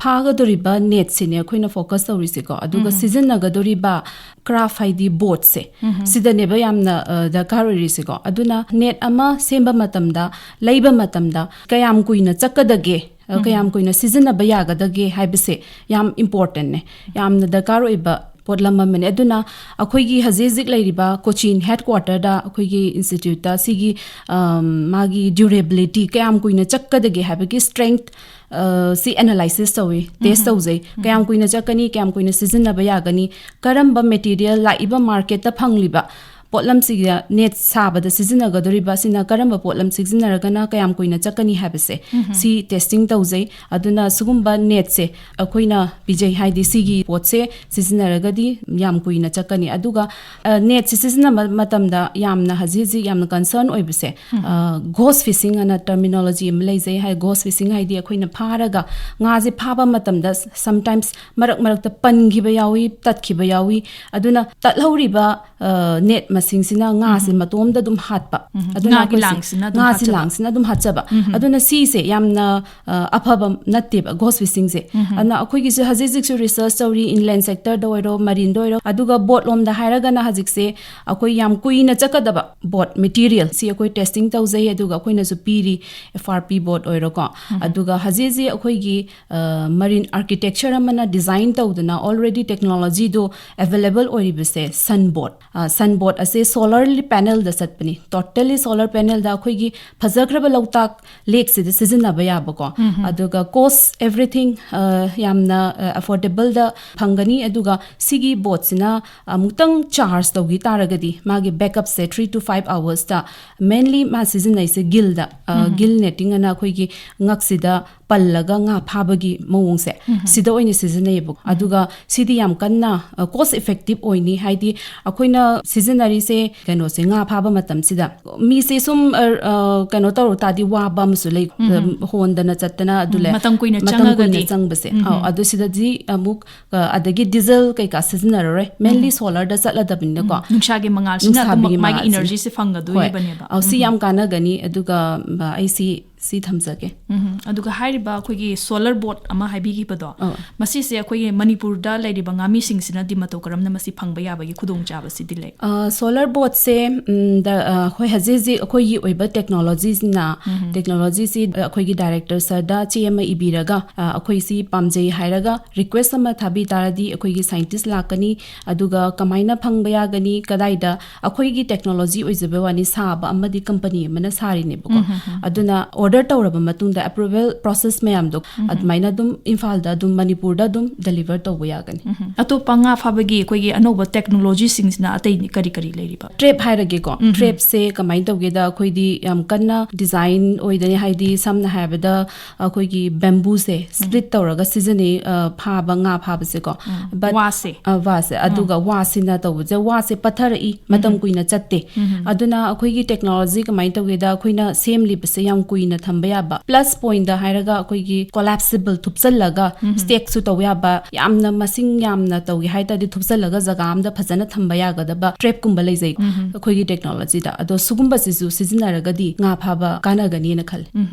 ꯐꯥꯒꯗꯧꯔꯤꯕ ꯅꯦꯠꯁꯤꯅꯦ ꯑꯩꯈꯣꯏꯅ ꯐꯣꯀꯁ ꯇꯧꯔꯤꯁꯦꯀꯣ꯫ ꯑꯗꯨꯒ ꯁꯤꯖꯤꯟꯅꯒꯗꯧꯔꯤꯕ ꯀ꯭ꯔꯥꯐ, ꯍꯥꯏꯗꯤ ꯕꯣꯠꯁꯦ, ꯁꯤꯗꯅꯦꯕ ꯌꯥꯝꯅ, ꯑ, ꯗꯔꯀꯥꯔ ꯑꯣꯏꯔꯤꯁꯦꯀꯣ꯫ ꯑꯗꯨꯅ ꯅꯦꯠ ꯑꯃ ꯁꯦꯝꯕ ꯃꯇꯝꯗ, ꯂꯩꯕ ꯃꯇꯝꯗ ꯀꯌꯥꯝ ꯀꯨꯏꯅ ꯆꯠꯀꯗꯒꯦ, ꯑ, ꯀꯌꯥꯝ ꯀꯨꯏꯅ ꯁꯤꯖꯤꯟꯅꯕ ꯌꯥꯒꯗꯒꯦ ꯍꯥꯏꯕꯁꯦ ꯌꯥꯝ ꯏꯝꯄꯣꯔꯇꯦꯟꯅꯦ, ꯌꯥꯝꯅ ꯗꯔꯀꯥꯔ ꯑꯣꯏꯕ ꯄꯣꯠꯂꯝ ꯑꯃꯅꯤ꯫ ꯑꯗꯨꯅ ꯑꯩꯈꯣꯏꯒꯤ ꯍꯧꯖꯤꯛ ꯍꯧꯖꯤꯛ ꯂꯩꯔꯤꯕ ꯀꯣꯆꯤꯟ ꯍꯦꯗ ꯀ꯭ꯋꯥꯇꯔꯗ ꯑꯩꯈꯣꯏꯒꯤ ꯏꯟꯁꯇꯤꯇ꯭ꯌꯨꯠꯇ ꯁꯤꯒꯤ, ꯑꯝ, ꯃꯥꯒꯤ ꯗ꯭ꯌꯨꯔꯦꯕꯤꯂꯤꯇꯤ, ꯀꯌꯥꯝ ꯀꯨꯏꯅ ꯆꯠꯀꯗꯒꯦ ꯍꯥꯏꯕꯒꯤ ꯁ꯭ꯇꯔꯦꯡꯊ, ꯑ, ꯁꯤ ꯑꯦꯅꯥꯂꯥꯏꯁꯤꯁ ꯇꯧꯏ, ꯇꯦꯁ ꯇꯧꯖꯩ꯫ ꯀꯌꯥꯝ ꯀꯨꯏꯅ ꯆꯠꯀꯅꯤ, ꯀꯌꯥꯝ ꯀꯨꯏꯅ ꯁꯤꯖꯤꯟꯅꯕ ꯌꯥꯒꯅꯤ, ꯀꯔꯝꯕ ꯃꯦꯇꯤꯔꯤꯌꯦꯜ, ꯂꯥꯛꯏꯕ ꯃꯥꯔꯀꯦꯠꯇ ꯐꯪꯂꯤꯕ ꯄꯣꯠꯂꯝꯁꯤꯗ ꯅꯦꯠ ꯁꯥꯕꯗ ꯁꯤꯖꯤꯟꯅꯒꯗꯧꯔꯤꯕ ꯑꯁꯤꯅ ꯀꯔꯝꯕ ꯄꯣꯠꯂꯝ ꯁꯤꯖꯤꯟꯅꯔꯒꯅ ꯀꯌꯥꯝ ꯀꯨꯏꯅ ꯆꯠꯀꯅꯤ ꯍꯥꯏꯕꯁꯦ, ꯁꯤ ꯇꯦꯁꯇꯤꯡ ꯇꯧꯖꯩ꯫ ꯑꯗꯨꯅ ꯁꯤꯒꯨꯝꯕ ꯅꯦꯠꯁꯦ ꯑꯩꯈꯣꯏꯅ ꯄꯤꯖꯩ, ꯍꯥꯏꯗꯤ ꯁꯤꯒꯤ ꯄꯣꯠꯁꯦ ꯁꯤꯖꯤꯟꯅꯔꯒꯗꯤ ꯌꯥꯝ ꯀꯨꯏꯅ ꯆꯠꯀꯅꯤ꯫ ꯑꯗꯨꯒ, ꯑ, ꯅꯦꯠꯁꯦ ꯁꯤꯖꯤꯟꯅꯕ ꯃꯇꯝꯗ ꯌꯥꯝꯅ ꯍꯧꯖꯤꯛ ꯍꯧꯖꯤꯛ ꯌꯥꯝꯅ ꯀꯟꯁꯔꯟ ꯑꯣꯏꯕꯁꯦ, ꯑ, ꯒꯣꯁ ꯐꯤꯁꯤꯡ ꯑꯅ ꯇꯔꯃꯤꯅꯣꯂꯣꯖꯤ ꯑꯃ ꯂꯩꯖꯩ꯫ ꯍꯥꯏ, ꯒꯣꯁ ꯐꯤꯁꯤꯡ ꯍꯥꯏꯗꯤ ꯑꯩꯈꯣꯏꯅ ꯐꯥꯔꯒ ꯉꯥꯁꯦ ꯐꯥꯕ ꯃꯇꯝꯗ ꯁꯝꯇꯥꯏꯝꯁ ꯃꯔꯛ ꯃꯔꯛꯇ ꯄꯟꯈꯤꯕ ꯌꯥꯎꯏ, ꯇꯠꯈꯤꯕ ꯌꯥꯎꯏ꯫ ꯑꯗꯨꯅ ꯇꯠꯍꯧꯔꯤꯕ, ꯑ, ꯅꯦꯠ ꯁꯤꯡꯁꯤꯅ ꯉꯥꯁꯦ ꯃꯇꯣꯝꯗ ꯑꯗꯨꯝ ꯍꯥꯠꯄ꯫ ꯑꯗꯨꯅ ꯉꯥꯒꯤ ꯑꯩꯈꯣꯏꯁꯦ ꯂꯥꯡꯁꯤꯅ ꯑꯗꯨꯝ ꯉꯥꯁꯤ ꯍꯥꯠꯆꯕ꯫ ꯂꯥꯡꯁꯤꯅ ꯑꯗꯨꯝ ꯍꯥꯠꯆꯕ꯫ ꯑꯗꯨꯅ ꯁꯤꯁꯦ ꯌꯥꯝꯅ, ꯑ, ꯑꯐꯕ ꯅꯠꯇꯦꯕ, ghost fishingꯁꯦ꯫ ꯑꯗꯨꯅ ꯑꯩꯈꯣꯏꯒꯤꯁꯨ ꯍꯧꯖꯤꯛ ꯍꯧꯖꯤꯛꯁꯨ research ꯇꯧꯔꯤ, inland sectorꯗ ꯑꯣꯏꯔꯣ, marineꯗ ꯑꯣꯏꯔꯣ꯫ ꯑꯗꯨꯒ boat ꯂꯣꯝꯗ ꯍꯥꯏꯔꯒꯅ ꯍꯧꯖꯤꯛꯁꯦ ꯑꯩꯈꯣꯏ ꯌꯥꯝ ꯀꯨꯏꯅ ꯆꯠꯀꯗꯕ boat material ꯁꯤ ꯑꯩꯈꯣꯏ testing ꯇꯧꯖꯩ, ꯑꯗꯨꯒ ꯑꯩꯈꯣꯏꯅꯁꯨ ꯄꯤꯔꯤ F R P boat ꯑꯣꯏꯔꯣꯀꯣ꯫ ꯑꯗꯨꯒ ꯍꯧꯖꯤꯛ ꯍꯧꯖꯤꯛ ꯑꯩꯈꯣꯏꯒꯤ, ꯑ, marine architecture ꯑꯃꯅ design ꯇꯧꯗꯅ already technologyꯗꯣ available ꯑꯣꯏꯔꯤꯕꯁꯦ sun boat꯫ ꯑ, sun boat ꯑꯁꯦ solar panelꯗ ꯆꯠꯄꯅꯤ꯫ Totally solar panelꯗ ꯑꯩꯈꯣꯏꯒꯤ ꯐꯖꯈ꯭ꯔꯕ ꯂꯣꯛꯇꯥꯛ lakeꯁꯤꯗ ꯁꯤꯖꯤꯟꯅꯕ ꯌꯥꯕꯀꯣ꯫ ꯑꯗꯨꯒ cost everything, ꯑ, ꯌꯥꯝꯅ, ꯑ, affordableꯗ ꯐꯪꯒꯅꯤ꯫ ꯑꯗꯨꯒ ꯁꯤꯒꯤ boatꯁꯤꯅ ꯑꯃꯨꯛꯇꯪ charge ꯇꯧꯈꯤ ꯇꯥꯔꯒꯗꯤ ꯃꯥꯒꯤ backupꯁꯦ three to five hoursꯇ, mainly ꯃꯥ ꯁꯤꯖꯤꯟꯅꯩꯁꯦ gillꯗ, ꯑ, gill netting ꯑꯅ ꯑꯩꯈꯣꯏꯒꯤ ꯉꯛꯁꯤꯗ ꯄꯜꯂꯒ ꯉꯥ ꯐꯥꯕꯒꯤ ꯃꯑꯣꯡꯁꯦ ꯁꯤꯗ ꯑꯣꯏꯅ ꯁꯤꯖꯤꯟꯅꯩꯌꯦꯕꯀꯣ꯫ ꯑꯗꯨꯒ ꯁꯤꯗꯤ ꯌꯥꯝ ꯀꯟꯅ, ꯑ, cost effective ꯑꯣꯏꯅꯤ, ꯍꯥꯏꯗꯤ ꯑꯩꯈꯣꯏꯅ ꯁꯤꯖꯤꯟꯅꯔꯤꯁꯦ ꯀꯩꯅꯣꯁꯦ, ꯉꯥ ꯐꯥꯕ ꯃꯇꯝꯁꯤꯗ ꯃꯤꯁꯦ ꯁꯨꯝ, ꯑ, ꯑ, ꯀꯩꯅꯣ ꯇꯧꯔ ꯇꯥꯔꯗꯤ ꯋꯥꯕ ꯑꯃꯁꯨ ꯂꯩ꯫ ꯎꯝ, ꯍꯣꯟꯗꯅ ꯆꯠꯇꯅ ꯑꯗꯨ ꯂꯩ꯫ ꯃꯇꯝ ꯀꯨꯏꯅ ꯃꯇꯝ ꯀꯨꯏꯅ ꯆꯪꯉꯒꯗꯤ꯫ ꯆꯪꯕꯁꯦ꯫ ꯑꯧ, ꯑꯗꯨ ꯁꯤꯗꯗꯤ ꯑꯃꯨꯛ, ꯑ, ꯑꯗꯒꯤ diesel ꯀꯩꯀꯥ ꯁꯤꯖꯤꯟꯅꯔꯔꯣꯏ, mainly solarꯗ ꯆꯠꯂꯗꯕꯅꯤꯅꯀꯣ꯫ ꯎꯝ, ꯅꯨꯡꯁꯥꯒꯤ ꯃꯉꯥꯜꯁꯤꯅ ꯑꯗꯨꯝ ꯅꯨꯡꯁꯥꯕꯤꯒꯤ ꯃꯥꯒꯤ ꯃꯉꯥꯜꯁꯤꯅ꯫ Energyꯁꯦ ꯐꯪꯒꯗꯣꯔꯤꯕꯅꯦꯕ꯫ ꯍꯣꯏ꯫ ꯑꯧ, ꯁꯤ ꯌꯥꯝ ꯀꯥꯟꯅꯒꯅꯤ꯫ ꯑꯗꯨꯒ, ꯑ, ꯑꯩ ꯁꯤ ꯁꯤ ꯊꯝꯖꯒꯦ꯫ ꯎꯝ, ꯑꯗꯨꯒ ꯍꯥꯏꯔꯤꯕ ꯑꯩꯈꯣꯏꯒꯤ solar boat ꯑꯃ ꯍꯥꯏꯕꯤꯈꯤꯕꯗꯣ, ꯑꯥ꯫ ꯃꯁꯤꯁꯦ ꯑꯩꯈꯣꯏꯒꯤ ꯃꯅꯤꯄꯨꯔꯗ ꯂꯩꯔꯤꯕ ꯉꯥꯃꯤꯁꯤꯡꯁꯤꯅꯗꯤ ꯃꯇꯧ ꯀꯔꯝꯅ ꯃꯁꯤ ꯐꯪꯕ ꯌꯥꯕꯒꯤ ꯈꯨꯗꯣꯡꯆꯥꯕꯁꯤꯗꯤ ꯂꯩ? ꯑ, solar boatꯁꯦ, ꯎꯝ, ꯗ, ꯑ, ꯑꯩꯈꯣꯏ ꯍꯧꯖꯤꯛ ꯍꯧꯖꯤꯛ ꯑꯩꯈꯣꯏꯒꯤ ꯑꯣꯏꯕ technologyꯁꯤꯅ, technologyꯁꯤ, ꯑ, ꯑꯩꯈꯣꯏꯒꯤ director sirꯗ ꯆꯦ ꯑꯃ ꯏꯕꯤꯔꯒ, ꯑ, ꯑꯩꯈꯣꯏ ꯁꯤ ꯄꯥꯝꯖꯩ ꯍꯥꯏꯔꯒ request ꯑꯃ ꯊꯥꯕꯤ ꯇꯥꯔꯗꯤ ꯑꯩꯈꯣꯏꯒꯤ scientist ꯂꯥꯛꯀꯅꯤ, ꯑꯗꯨꯒ ꯀꯃꯥꯏꯅ ꯐꯪꯕ ꯌꯥꯒꯅꯤ, ꯀꯗꯥꯏꯗ, ꯑꯩꯈꯣꯏꯒꯤ technology ꯑꯣꯏꯖꯕ ꯋꯥꯅꯤ, ꯁꯥꯕ ꯑꯃꯗꯤ company ꯑꯃꯅ ꯁꯥꯔꯤꯅꯦꯕꯀꯣ꯫ ꯎꯝ, ꯎꯝ, ꯎꯝ꯫ ꯑꯗꯨꯅ order ꯇꯧꯔꯕ ꯃꯇꯨꯡꯗ approval process ꯃꯌꯥꯝꯗꯣ ꯎꯝ, ꯎꯝ꯫ ꯑꯗꯨꯃꯥꯏꯅ ꯑꯗꯨꯝ ꯏꯝꯐꯥꯜꯗ ꯑꯗꯨꯝ, ꯃꯅꯤꯄꯨꯔꯗ ꯑꯗꯨꯝ deliver ꯇꯧꯕ ꯌꯥꯒꯅꯤ꯫ ꯎꯝ, ꯎꯝ꯫ ꯑꯇꯣꯞꯄ ꯉꯥ ꯐꯥꯕꯒꯤ ꯑꯩꯈꯣꯏꯒꯤ ꯑꯅꯧꯕ technologyꯁꯤꯡꯁꯤꯅ ꯑꯇꯩ ꯀꯔꯤ ꯀꯔꯤ ꯂꯩꯔꯤꯕ? Trap ꯍꯥꯏꯔꯒꯦꯀꯣ꯫ ꯎꯝ, ꯎꯝ꯫ Trapꯁꯦ ꯀꯃꯥꯏꯅ ꯇꯧꯒꯦꯗ, ꯑꯩꯈꯣꯏꯗꯤ ꯌꯥꯝ ꯀꯟꯅ design ꯑꯣꯏꯗꯅꯤ, ꯍꯥꯏꯗꯤ ꯁꯝꯅ ꯍꯥꯏꯔꯕꯗ ꯑꯩꯈꯣꯏꯒꯤ bambooꯁꯦ split ꯇꯧꯔꯒ ꯁꯤꯖꯤꯟꯅꯩ, ꯑ, ꯐꯥꯕ, ꯉꯥ ꯐꯥꯕꯁꯦꯀꯣ꯫ ꯎꯝ꯫ But, ꯋꯥꯁꯦ꯫ ꯑ, ꯋꯥꯁꯦ꯫ ꯎꯝ꯫ ꯑꯗꯨꯒ ꯋꯥꯁꯤꯅ ꯇꯧꯕꯁꯦ, ꯋꯥꯁꯦ ꯄꯠꯊꯔꯛꯏ, ꯃꯇꯝ ꯎꯝ꯫ ꯀꯨꯏꯅ ꯆꯠꯇꯦ꯫ ꯎꯝ꯫ ꯑꯗꯨꯅ ꯑꯩꯈꯣꯏꯒꯤ technology ꯀꯃꯥꯏꯅ ꯇꯧꯒꯦꯗ, ꯑꯩꯈꯣꯏꯅ ꯁꯦꯝꯂꯤꯕꯁꯦ ꯌꯥꯝ ꯀꯨꯏꯅ ꯊꯝꯕ ꯌꯥꯕ꯫ ꯄ꯭ꯂꯁ ꯄꯣꯏꯟꯗ ꯍꯥꯏꯔꯒ ꯑꯩꯈꯣꯏꯒꯤ ꯀꯣꯂꯥꯞꯁꯤꯕꯜ, ꯊꯨꯞꯆꯜꯂꯒ ꯁ꯭ꯇꯦꯛꯁꯨ ꯇꯧ ꯌꯥꯕ, ꯌꯥꯝꯅ ꯃꯁꯤꯡ ꯌꯥꯝꯅ ꯇꯧꯒꯦ ꯍꯥꯏ ꯇꯥꯔꯗꯤ ꯊꯨꯞꯆꯜꯂꯒ ꯖꯒꯥ ꯑꯝꯗ ꯐꯖꯅ ꯊꯝꯕ ꯌꯥꯒꯗꯕ ꯇ꯭ꯔꯦꯞꯀꯨꯝꯕ ꯂꯩꯖꯩ ꯑꯩꯈꯣꯏꯒꯤ ꯇꯦꯛꯅꯣꯂꯣꯖꯤꯗ꯫ ꯑꯗꯣ ꯁꯤꯒꯨꯝꯕꯁꯤꯁꯨ ꯁꯤꯖꯤꯟꯅꯔꯒꯗꯤ ꯉꯥ ꯐꯥꯕ ꯀꯥꯟꯅꯒꯅꯤꯅ ꯈꯜꯂꯤ꯫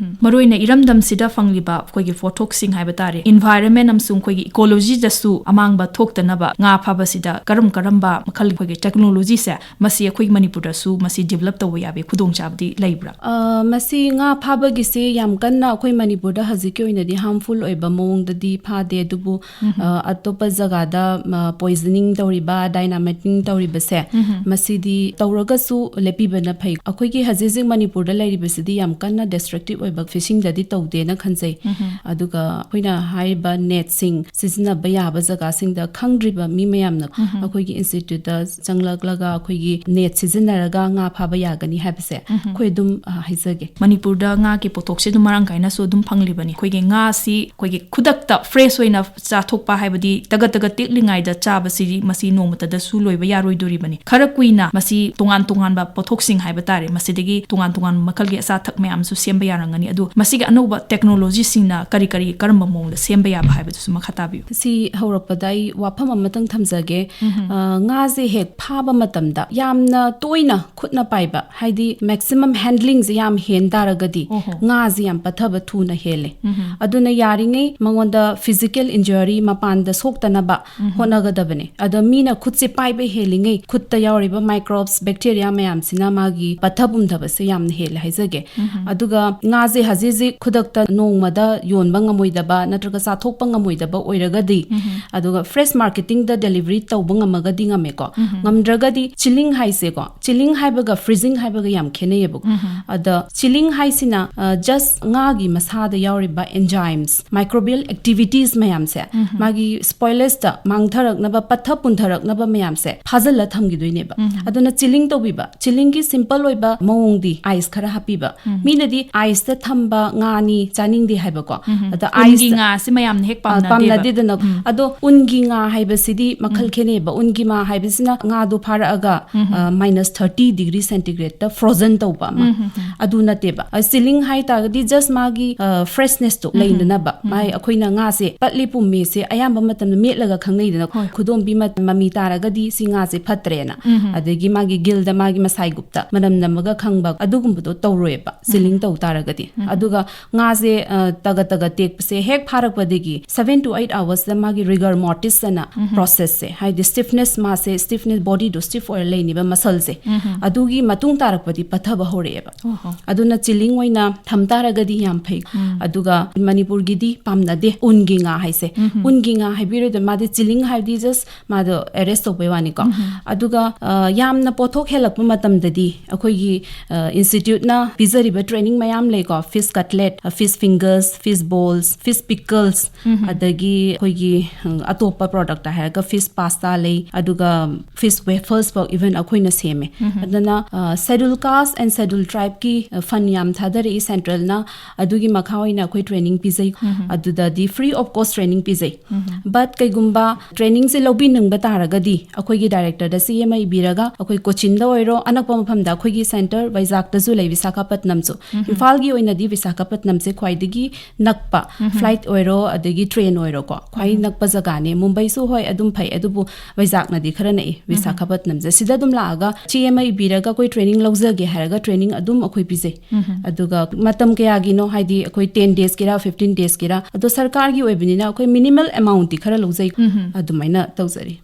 ꯃꯔꯨꯑꯣꯏꯅ ꯏꯔꯝꯗꯝꯁꯤꯗ ꯐꯪꯂꯤꯕ ꯑꯩꯈꯣꯏꯒꯤ ꯄꯣꯠꯊꯣꯛꯁꯤꯡ ꯍꯥꯏꯕ ꯇꯥꯔꯦ, ꯏꯟꯚꯥꯏꯔꯟꯃꯦꯟ ꯑꯃꯁꯨꯡ ꯑꯩꯈꯣꯏꯒꯤ ꯏꯀꯣꯂꯣꯖꯤꯗꯁꯨ ꯑꯃꯥꯡꯕ ꯊꯣꯛꯇꯅꯕ ꯉꯥ ꯐꯥꯕꯁꯤꯗ ꯀꯔꯝ ꯀꯔꯝꯕ ꯃꯈꯜ ꯑꯩꯈꯣꯏꯒꯤ ꯇꯦꯛꯅꯣꯂꯣꯖꯤꯁꯦ ꯃꯁꯤ ꯑꯩꯈꯣꯏ ꯃꯅꯤꯄꯨꯔꯗꯁꯨ ꯃꯁꯤ ꯗꯤꯕꯂꯞ ꯇꯧꯕ ꯌꯥꯕꯒꯤ ꯈꯨꯗꯣꯡꯆꯥꯕꯗꯤ ꯂꯩꯕ꯭ꯔꯥ? ꯑ, ꯃꯁꯤ ꯉꯥ ꯐꯥꯕꯒꯤꯁꯤ ꯌꯥꯝ ꯀꯟꯅ ꯑꯩꯈꯣꯏ ꯃꯅꯤꯄꯨꯔꯗ ꯍꯧꯖꯤꯛꯀꯤ ꯑꯣꯏꯅꯗꯤ ꯍꯥꯔꯝꯐꯨꯜ ꯑꯣꯏꯕ ꯃꯑꯣꯡꯗꯗꯤ ꯐꯥꯗꯦ, ꯑꯗꯨꯕꯨ ꯑ, ꯑꯇꯣꯞꯄ ꯖꯒꯥꯗ ꯄꯣꯏꯖꯅꯤꯡ ꯇꯧꯔꯤꯕ, ꯗꯥꯏꯅꯥꯃꯥꯏꯇꯤꯡ ꯇꯧꯔꯤꯕꯁꯦ, ꯃꯁꯤꯗꯤ ꯇꯧꯔꯒꯁꯨ ꯂꯦꯞꯄꯤꯕꯅ ꯐꯩ꯫ ꯑꯩꯈꯣꯏꯒꯤ ꯍꯧꯖꯤꯛ ꯍꯧꯖꯤꯛ ꯃꯅꯤꯄꯨꯔꯗ ꯂꯩꯔꯤꯕꯁꯤꯗꯤ ꯌꯥꯝ ꯀꯟꯅ ꯗꯦꯁꯇ꯭ꯔꯛꯇꯤꯞ ꯑꯣꯏꯕ ꯐꯤꯁꯤꯡꯗꯗꯤ ꯇꯧꯗꯦꯅ ꯈꯟꯖꯩ꯫ ꯑꯗꯨꯒ ꯑꯩꯈꯣꯏꯅ ꯍꯥꯏꯔꯤꯕ ꯅꯦꯠꯁꯤꯡ ꯁꯤꯖꯤꯟꯅꯕ ꯌꯥꯕ ꯖꯒꯥꯁꯤꯡꯗ ꯈꯪꯗ꯭ꯔꯤꯕ ꯃꯤ ꯃꯌꯥꯝꯅ ꯑꯩꯈꯣꯏꯒꯤ ꯏꯟꯁꯇꯤꯇ꯭ꯌꯨꯠꯇ ꯆꯪꯂꯛꯂꯒ ꯑꯩꯈꯣꯏꯒꯤ ꯅꯦꯠ ꯁꯤꯖꯤꯟꯅꯔꯒ ꯉꯥ ꯐꯥꯕ ꯌꯥꯒꯅꯤ ꯍꯥꯏꯕꯁꯦ ꯑꯩꯈꯣꯏ ꯑꯗꯨꯝ, ꯑ, ꯍꯥꯏꯖꯒꯦ꯫ ꯃꯅꯤꯄꯨꯔꯗ ꯉꯥꯒꯤ ꯄꯣꯠꯊꯣꯛꯁꯦ ꯑꯗꯨꯝ ꯃꯔꯥꯡ ꯀꯥꯏꯅꯁꯨ ꯑꯗꯨꯝ ꯐꯪꯂꯤꯕꯅꯤ꯫ ꯑꯩꯈꯣꯏꯒꯤ ꯉꯥꯁꯤ ꯑꯩꯈꯣꯏꯒꯤ ꯈꯨꯗꯛꯇ ꯐ꯭ꯔꯦꯁ ꯑꯣꯏꯅ ꯆꯥꯊꯣꯛꯄ ꯍꯥꯏꯕꯗꯤ ꯇꯒꯠ ꯇꯒꯠ ꯇꯦꯛꯂꯤꯉꯩꯗ ꯆꯥꯕꯁꯤꯗꯤ ꯃꯁꯤ ꯅꯣꯡꯃꯇꯗꯁꯨ ꯂꯣꯏꯕ ꯌꯥꯔꯣꯏꯗꯣꯔꯤꯕꯅꯤ꯫ ꯈꯔ ꯀꯨꯏꯅ ꯃꯁꯤ ꯇꯣꯉꯥꯟ ꯇꯣꯉꯥꯟꯕ ꯄꯣꯠꯊꯣꯛꯁꯤꯡ ꯍꯥꯏꯕ ꯇꯥꯔꯦ, ꯃꯁꯤꯗꯒꯤ ꯇꯣꯉꯥꯟ ꯇꯣꯉꯥꯟꯕ ꯃꯈꯜꯒꯤ ꯑꯆꯥ ꯑꯊꯛ ꯃꯌꯥꯝꯁꯨ ꯁꯦꯝꯕ ꯌꯥꯔꯝꯒꯅꯤ꯫ ꯑꯗꯨ ꯃꯁꯤꯒꯤ ꯑꯅꯧꯕ ꯇꯦꯛꯅꯣꯂꯣꯖꯤꯁꯤꯡꯅ ꯀꯔꯤ ꯀꯔꯤ ꯀꯔꯝꯕ ꯃꯑꯣꯡꯗ ꯁꯦꯝꯕ ꯌꯥꯕ ꯍꯥꯏꯕꯗꯨꯁꯨ ꯃꯈꯥ ꯇꯥꯕꯤꯌꯨ꯫ ꯁꯤ ꯍꯧꯔꯛꯄꯗ ꯑꯩ ꯋꯥꯐꯝ ꯑꯃꯇꯪ ꯊꯝꯖꯒꯦ꯫ ꯑ, ꯉꯥꯁꯦ ꯍꯦꯛ ꯐꯥꯕ ꯃꯇꯝꯗ ꯌꯥꯝꯅ ꯇꯣꯏꯅ ꯈꯨꯠꯅ ꯄꯥꯏꯕ, ꯍꯥꯏꯗꯤ ꯃꯦꯛꯁꯤꯃꯝ ꯍꯦꯟꯗ꯭ꯂꯤꯡꯁꯦ ꯌꯥꯝ ꯍꯦꯟ ꯇꯥꯔꯒꯗꯤ ꯑꯣꯍꯣ꯫ ꯉꯥꯁꯦ ꯌꯥꯝ ꯄꯠꯊꯕ ꯊꯨꯅ ꯍꯦꯜꯂꯦ꯫ ꯑꯗꯨꯅ ꯌꯥꯔꯤꯉꯩ ꯃꯉꯣꯟꯗ ꯐꯤꯖꯤꯀꯦꯜ ꯏꯟꯖꯨꯔꯤ ꯃꯄꯥꯟꯗ ꯁꯣꯛꯇꯅꯕ ꯍꯣꯠꯅꯒꯗꯕꯅꯦ꯫ ꯑꯗꯣ ꯃꯤꯅ ꯈꯨꯠꯁꯦ ꯄꯥꯏꯕ ꯍꯦꯜꯂꯤꯉꯩ ꯈꯨꯠꯇ ꯌꯥꯎꯔꯤꯕ ꯃꯥꯏꯀ꯭ꯔꯣꯕꯁ, ꯕꯦꯛꯇꯦꯔꯤꯌꯥ ꯃꯌꯥꯝꯁꯤꯅ ꯃꯥꯒꯤ ꯄꯠꯊ ꯄꯨꯝꯊꯕꯁꯦ ꯌꯥꯝꯅ ꯍꯦꯜꯂꯦ ꯍꯥꯏꯖꯒꯦ꯫ ꯑꯗꯨꯒ ꯉꯥꯁꯦ ꯍꯧꯖꯤꯛ ꯍꯧꯖꯤꯛ ꯈꯨꯗꯛꯇ ꯅꯣꯡꯃꯗ ꯌꯣꯟꯕ ꯉꯝꯃꯣꯏꯗꯕ ꯅꯠꯇ꯭ꯔꯒ ꯆꯥꯊꯣꯛꯄ ꯉꯝꯃꯣꯏꯗꯕ ꯑꯣꯏꯔꯒꯗꯤ, ꯑꯗꯨꯒ ꯐ꯭ꯔꯦꯁ ꯃꯥꯔꯀꯦꯇꯤꯡꯗ ꯗꯦꯂꯤꯚꯔꯤ ꯇꯧꯕ ꯉꯝꯃꯒꯗꯤ ꯉꯝꯃꯦꯀꯣ꯫ ꯉꯝꯗ꯭ꯔꯒꯗꯤ ꯆꯤꯂꯤꯡ ꯍꯥꯏꯁꯦꯀꯣ, ꯆꯤꯂꯤꯡ ꯍꯥꯏꯕꯒ ꯐ꯭ꯔꯤꯖꯤꯡ ꯍꯥꯏꯕꯒ ꯌꯥꯝ ꯈꯦꯠꯅꯩꯌꯦꯕꯀꯣ꯫ ꯑꯗ ꯆꯤꯂꯤꯡ ꯍꯥꯏꯁꯤꯅ, ꯑ, ꯖꯁ ꯉꯥꯒꯤ ꯃꯁꯥꯗ ꯌꯥꯎꯔꯤꯕ ꯑꯦꯟꯖꯥꯏꯝꯁ, ꯃꯥꯏꯀ꯭ꯔꯣꯕꯤꯌꯦꯜ ꯑꯦꯛꯇꯤꯚꯤꯇꯤꯁ ꯃꯌꯥꯝꯁꯦ, ꯃꯥꯒꯤ ꯁ꯭ꯄꯣꯏꯂꯦꯖꯇ ꯃꯥꯡꯊꯔꯛꯅꯕ, ꯄꯠꯊ ꯄꯨꯟꯊꯔꯛꯅꯕ ꯃꯌꯥꯝꯁꯦ ꯐꯥꯖꯤꯜꯂ ꯊꯝꯈꯤꯗꯣꯏꯅꯦꯕ꯫ ꯑꯗꯨꯅ ꯆꯤꯂꯤꯡ ꯇꯧꯕꯤꯕ, ꯆꯤꯂꯤꯡꯒꯤ ꯁꯤꯝꯄꯜ ꯑꯣꯏꯕ ꯃꯑꯣꯡꯗꯤ ꯑꯥꯏꯁ ꯈꯔ ꯍꯥꯞꯄꯤꯕ꯫ ꯃꯤꯅꯗꯤ ꯑꯥꯏꯁꯇ ꯊꯝꯕ ꯉꯥꯅꯤ ꯆꯥꯅꯤꯡꯗꯦ ꯍꯥꯏꯕꯀꯣ꯫ ꯑꯗ ꯎꯟꯒꯤ ꯑꯥꯏꯁꯇ ꯉꯥꯁꯤ ꯃꯌꯥꯝꯅ ꯍꯦꯛ ꯑ, ꯄꯥꯝꯅꯗꯦꯕ꯫ ꯄꯥꯝꯅꯗꯦꯗꯅꯀꯣ꯫ ꯑꯗꯣ ꯎꯟꯒꯤ ꯉꯥ ꯍꯥꯏꯕꯁꯤꯗꯤ ꯃꯈꯜ ꯈꯦꯠꯅꯩꯕ꯫ ꯎꯟꯒꯤ ꯉꯥ ꯍꯥꯏꯕꯁꯤꯅ ꯉꯥꯗꯣ ꯐꯥꯔꯛꯑꯒ, ꯑ, ꯃꯥꯏꯅꯁ ꯊꯥꯔꯇꯤ ꯗꯤꯒ꯭ꯔꯤ ꯁꯦꯟꯇꯤꯒ꯭ꯔꯦꯗꯇ ꯐ꯭ꯔꯣꯖꯟ ꯇꯧꯕ ꯑꯃ꯫ ꯑꯗꯨ ꯅꯠꯇꯦꯕ꯫ ꯑ, ꯆꯤꯂꯤꯡ ꯍꯥꯏꯇꯥꯔꯒꯗꯤ just ꯃꯥꯒꯤ ꯐ꯭ꯔꯦꯁꯅꯦꯁꯇꯣ ꯂꯩꯅꯅꯕ, ꯃꯥꯏ ꯑꯩꯈꯣꯏꯅ ꯉꯥꯁꯦ ꯄꯠꯂꯤ ꯄꯨꯝꯃꯤꯁꯦ ꯑꯌꯥꯝꯕ ꯃꯇꯝꯗ ꯃꯦꯠꯂꯒ ꯈꯪꯅꯩꯗꯅ, ꯍꯣꯏ. ꯈꯨꯗꯣꯝꯕꯤ ꯃ- ꯃꯃꯤ ꯇꯥꯔꯒꯗꯤ ꯁꯤ ꯉꯥꯁꯦ ꯐꯠꯇ꯭ꯔꯦꯅ, ꯑꯗꯒꯤ ꯃꯥꯒꯤ ꯒꯤꯜꯗ ꯃꯥꯒꯤ ꯃꯁꯥꯏꯒꯨꯞꯇ ꯃꯅꯝ ꯅꯝꯃꯒ ꯈꯪꯕ ꯑꯗꯨꯒꯨꯝꯕꯗꯣ ꯇꯧꯔꯣꯏꯕ ꯆꯤꯂꯤꯡ ꯇꯧ ꯇꯥꯔꯒꯗꯤ꯫ ꯑꯗꯨꯒ ꯉꯥꯁꯦ ꯑ, ꯇꯒꯠ ꯇꯒꯠ ꯇꯦꯛꯄꯁꯦ ꯍꯦꯛ ꯐꯥꯔꯛꯄꯗꯒꯤ seven to eight hours ꯗ ꯃꯥꯒꯤ ꯔꯤꯒꯔ ꯃꯣꯔꯇꯤꯁ ꯑꯅ ꯄ꯭ꯔꯣꯁꯦꯁꯁꯦ, ꯍꯥꯏꯗꯤ ꯁ꯭ꯇꯤꯐꯅꯦꯁ, ꯃꯥꯁꯦ ꯁ꯭ꯇꯤꯐꯅꯦꯁ, ꯕꯣꯗꯤꯗꯣ ꯁ꯭ꯇꯤꯐ ꯑꯣꯏꯔ ꯂꯩꯅꯤꯕ ꯃꯁꯜꯁꯦ, ꯑꯗꯨꯒꯤ ꯃꯇꯨꯡ ꯇꯥꯔꯛꯄꯗꯤ ꯄꯠꯊꯕ ꯍꯧꯔꯛꯑꯦꯕ꯫ ꯑꯣꯍꯣ. ꯑꯗꯨꯅ ꯆꯤꯂꯤꯡ ꯑꯣꯏꯅ ꯊꯝ ꯇꯥꯔꯒꯗꯤ ꯌꯥꯝ ꯐꯩ꯫ ꯑꯗꯨꯒ ꯃꯅꯤꯄꯨꯔꯒꯤꯗꯤ ꯄꯥꯝꯅꯗꯦ ꯎꯟꯒꯤ ꯉꯥ ꯍꯥꯏꯁꯦ꯫ ꯎꯟꯒꯤ ꯉꯥ ꯍꯥꯏꯕꯤꯔꯣꯏꯗ, ꯃꯥꯗꯤ ꯆꯤꯂꯤꯡ ꯍꯥꯏꯕꯗꯤ just ꯃꯥꯗꯣ ꯑꯦꯔꯦꯁ ꯇꯧꯕꯩ ꯋꯥꯅꯤꯀꯣ꯫ ꯑꯗꯨꯒ ꯑ, ꯌꯥꯝꯅ ꯄꯣꯠꯊꯣꯛ ꯍꯦꯜꯂꯛꯄ ꯃꯇꯝꯗꯗꯤ ꯑꯩꯈꯣꯏꯒꯤ ꯏꯟꯁꯇꯤꯇ꯭ꯌꯨꯠꯅ ꯄꯤꯖꯔꯤꯕ ꯇ꯭ꯔꯦꯅꯤꯡ ꯃꯌꯥꯝ ꯂꯩꯀꯣ, fish cutlet, fish fingers, fish balls, fish pickles, ꯑꯗꯒꯤ ꯑꯩꯈꯣꯏꯒꯤ ꯎꯝ, ꯑꯇꯣꯞꯄ ꯄ꯭ꯔꯣꯗꯛꯇ ꯍꯥꯏꯔꯒ ꯐꯤꯁ ꯄꯥꯁꯇꯥ ꯂꯩ, ꯑꯗꯨꯒ ꯐꯤꯁ ꯋꯦꯐꯔꯁ ꯐꯥꯎ ꯏꯚꯟ ꯑꯩꯈꯣꯏꯅ ꯁꯦꯝꯃꯦ꯫ ꯑꯗꯨꯅ ꯁꯦꯗꯨꯜ ꯀꯥꯁ ꯑꯦꯟ ꯁꯦꯗꯨꯜ ꯇ꯭ꯔꯥꯏꯕꯀꯤ ꯐꯟ ꯌꯥꯝ ꯊꯥꯗꯔꯛꯏ ꯁꯦꯟꯇ꯭ꯔꯦꯜꯅ, ꯑꯗꯨꯒꯤ ꯃꯈꯥ ꯑꯣꯏꯅ ꯑꯩꯈꯣꯏ ꯇ꯭ꯔꯦꯅꯤꯡ ꯄꯤꯖꯩ꯫ ꯑꯗꯨꯗꯗꯤ ꯐ꯭ꯔꯤ ꯑꯣꯐ ꯀꯣꯁ ꯇ꯭ꯔꯦꯅꯤꯡ ꯄꯤꯖꯩ꯫ ꯕꯠ ꯀꯩꯒꯨꯝꯕ ꯇ꯭ꯔꯦꯅꯤꯡꯁꯦ ꯂꯧꯕꯤꯅꯤꯡꯕ ꯇꯥꯔꯒꯗꯤ ꯑꯩꯈꯣꯏꯒꯤ ꯗꯥꯏꯔꯦꯛꯇꯔꯗ ꯆꯦ ꯑꯃ ꯏꯕꯤꯔꯒ ꯑꯩꯈꯣꯏ ꯀꯣꯆꯤꯟꯗ ꯑꯣꯏꯔꯣ, ꯑꯅꯛꯄ ꯃꯐꯝꯗ ꯑꯩꯈꯣꯏꯒꯤ ꯁꯦꯟꯇꯔ ꯋꯥꯏꯖꯥꯛꯇꯁꯨ ꯂꯩ, ꯕꯤꯁꯥꯈꯥꯄꯠꯅꯝꯁꯨ꯫ ꯏꯝꯐꯥꯜꯒꯤ ꯑꯣꯏꯅꯗꯤ ꯕꯤꯁꯥꯈꯥꯄꯠꯅꯝꯁꯦ ꯈ꯭ꯋꯥꯏꯗꯒꯤ ꯅꯛꯄ, ꯐ꯭ꯂꯥꯏꯠ ꯑꯣꯏꯔꯣ ꯑꯗꯒꯤ ꯇ꯭ꯔꯦꯟ ꯑꯣꯏꯔꯣꯀꯣ, ꯈ꯭ꯋꯥꯏ ꯅꯛꯄ ꯖꯒꯥꯅꯦ꯫ ꯃꯨꯝꯕꯩꯁꯨ ꯍꯣꯏ ꯑꯗꯨꯝ ꯐꯩ, ꯑꯗꯨꯕꯨ ꯋꯥꯏꯖꯥꯛꯅꯗꯤ ꯈꯔ ꯅꯛꯏ꯫ ꯕꯤꯁꯥꯈꯥꯄꯠꯅꯝꯁꯦ ꯁꯤꯗ ꯑꯗꯨꯝ ꯂꯥꯛꯑꯒ ꯆꯦ ꯑꯃ ꯏꯕꯤꯔꯒ ꯑꯩꯈꯣꯏ ꯇ꯭ꯔꯦꯅꯤꯡ ꯂꯧꯖꯒꯦ ꯍꯥꯏꯔꯒ ꯇ꯭ꯔꯦꯅꯤꯡ ꯑꯗꯨꯝ ꯑꯩꯈꯣꯏ ꯄꯤꯖꯩ꯫ ꯑꯗꯨꯒ ꯃꯇꯝ ꯀꯌꯥꯒꯤꯅꯣ, ꯍꯥꯏꯗꯤ ꯑꯩꯈꯣꯏ ꯇꯦꯟ ꯗꯦꯖꯀꯤꯔꯥ, ꯐꯤꯐꯇꯤꯟ ꯗꯦꯖꯀꯤꯔꯥ, ꯑꯗꯣ ꯁꯔꯀꯥꯔꯒꯤ ꯑꯣꯏꯕꯅꯤꯅ ꯑꯩꯈꯣꯏ ꯃꯤꯅꯤꯃꯜ ꯑꯦꯃꯥꯎꯟꯠꯇꯤ ꯈꯔ ꯂꯧꯖꯩ꯫ ꯑꯗꯨꯃꯥꯏꯅ ꯇꯧꯖꯔꯤ꯫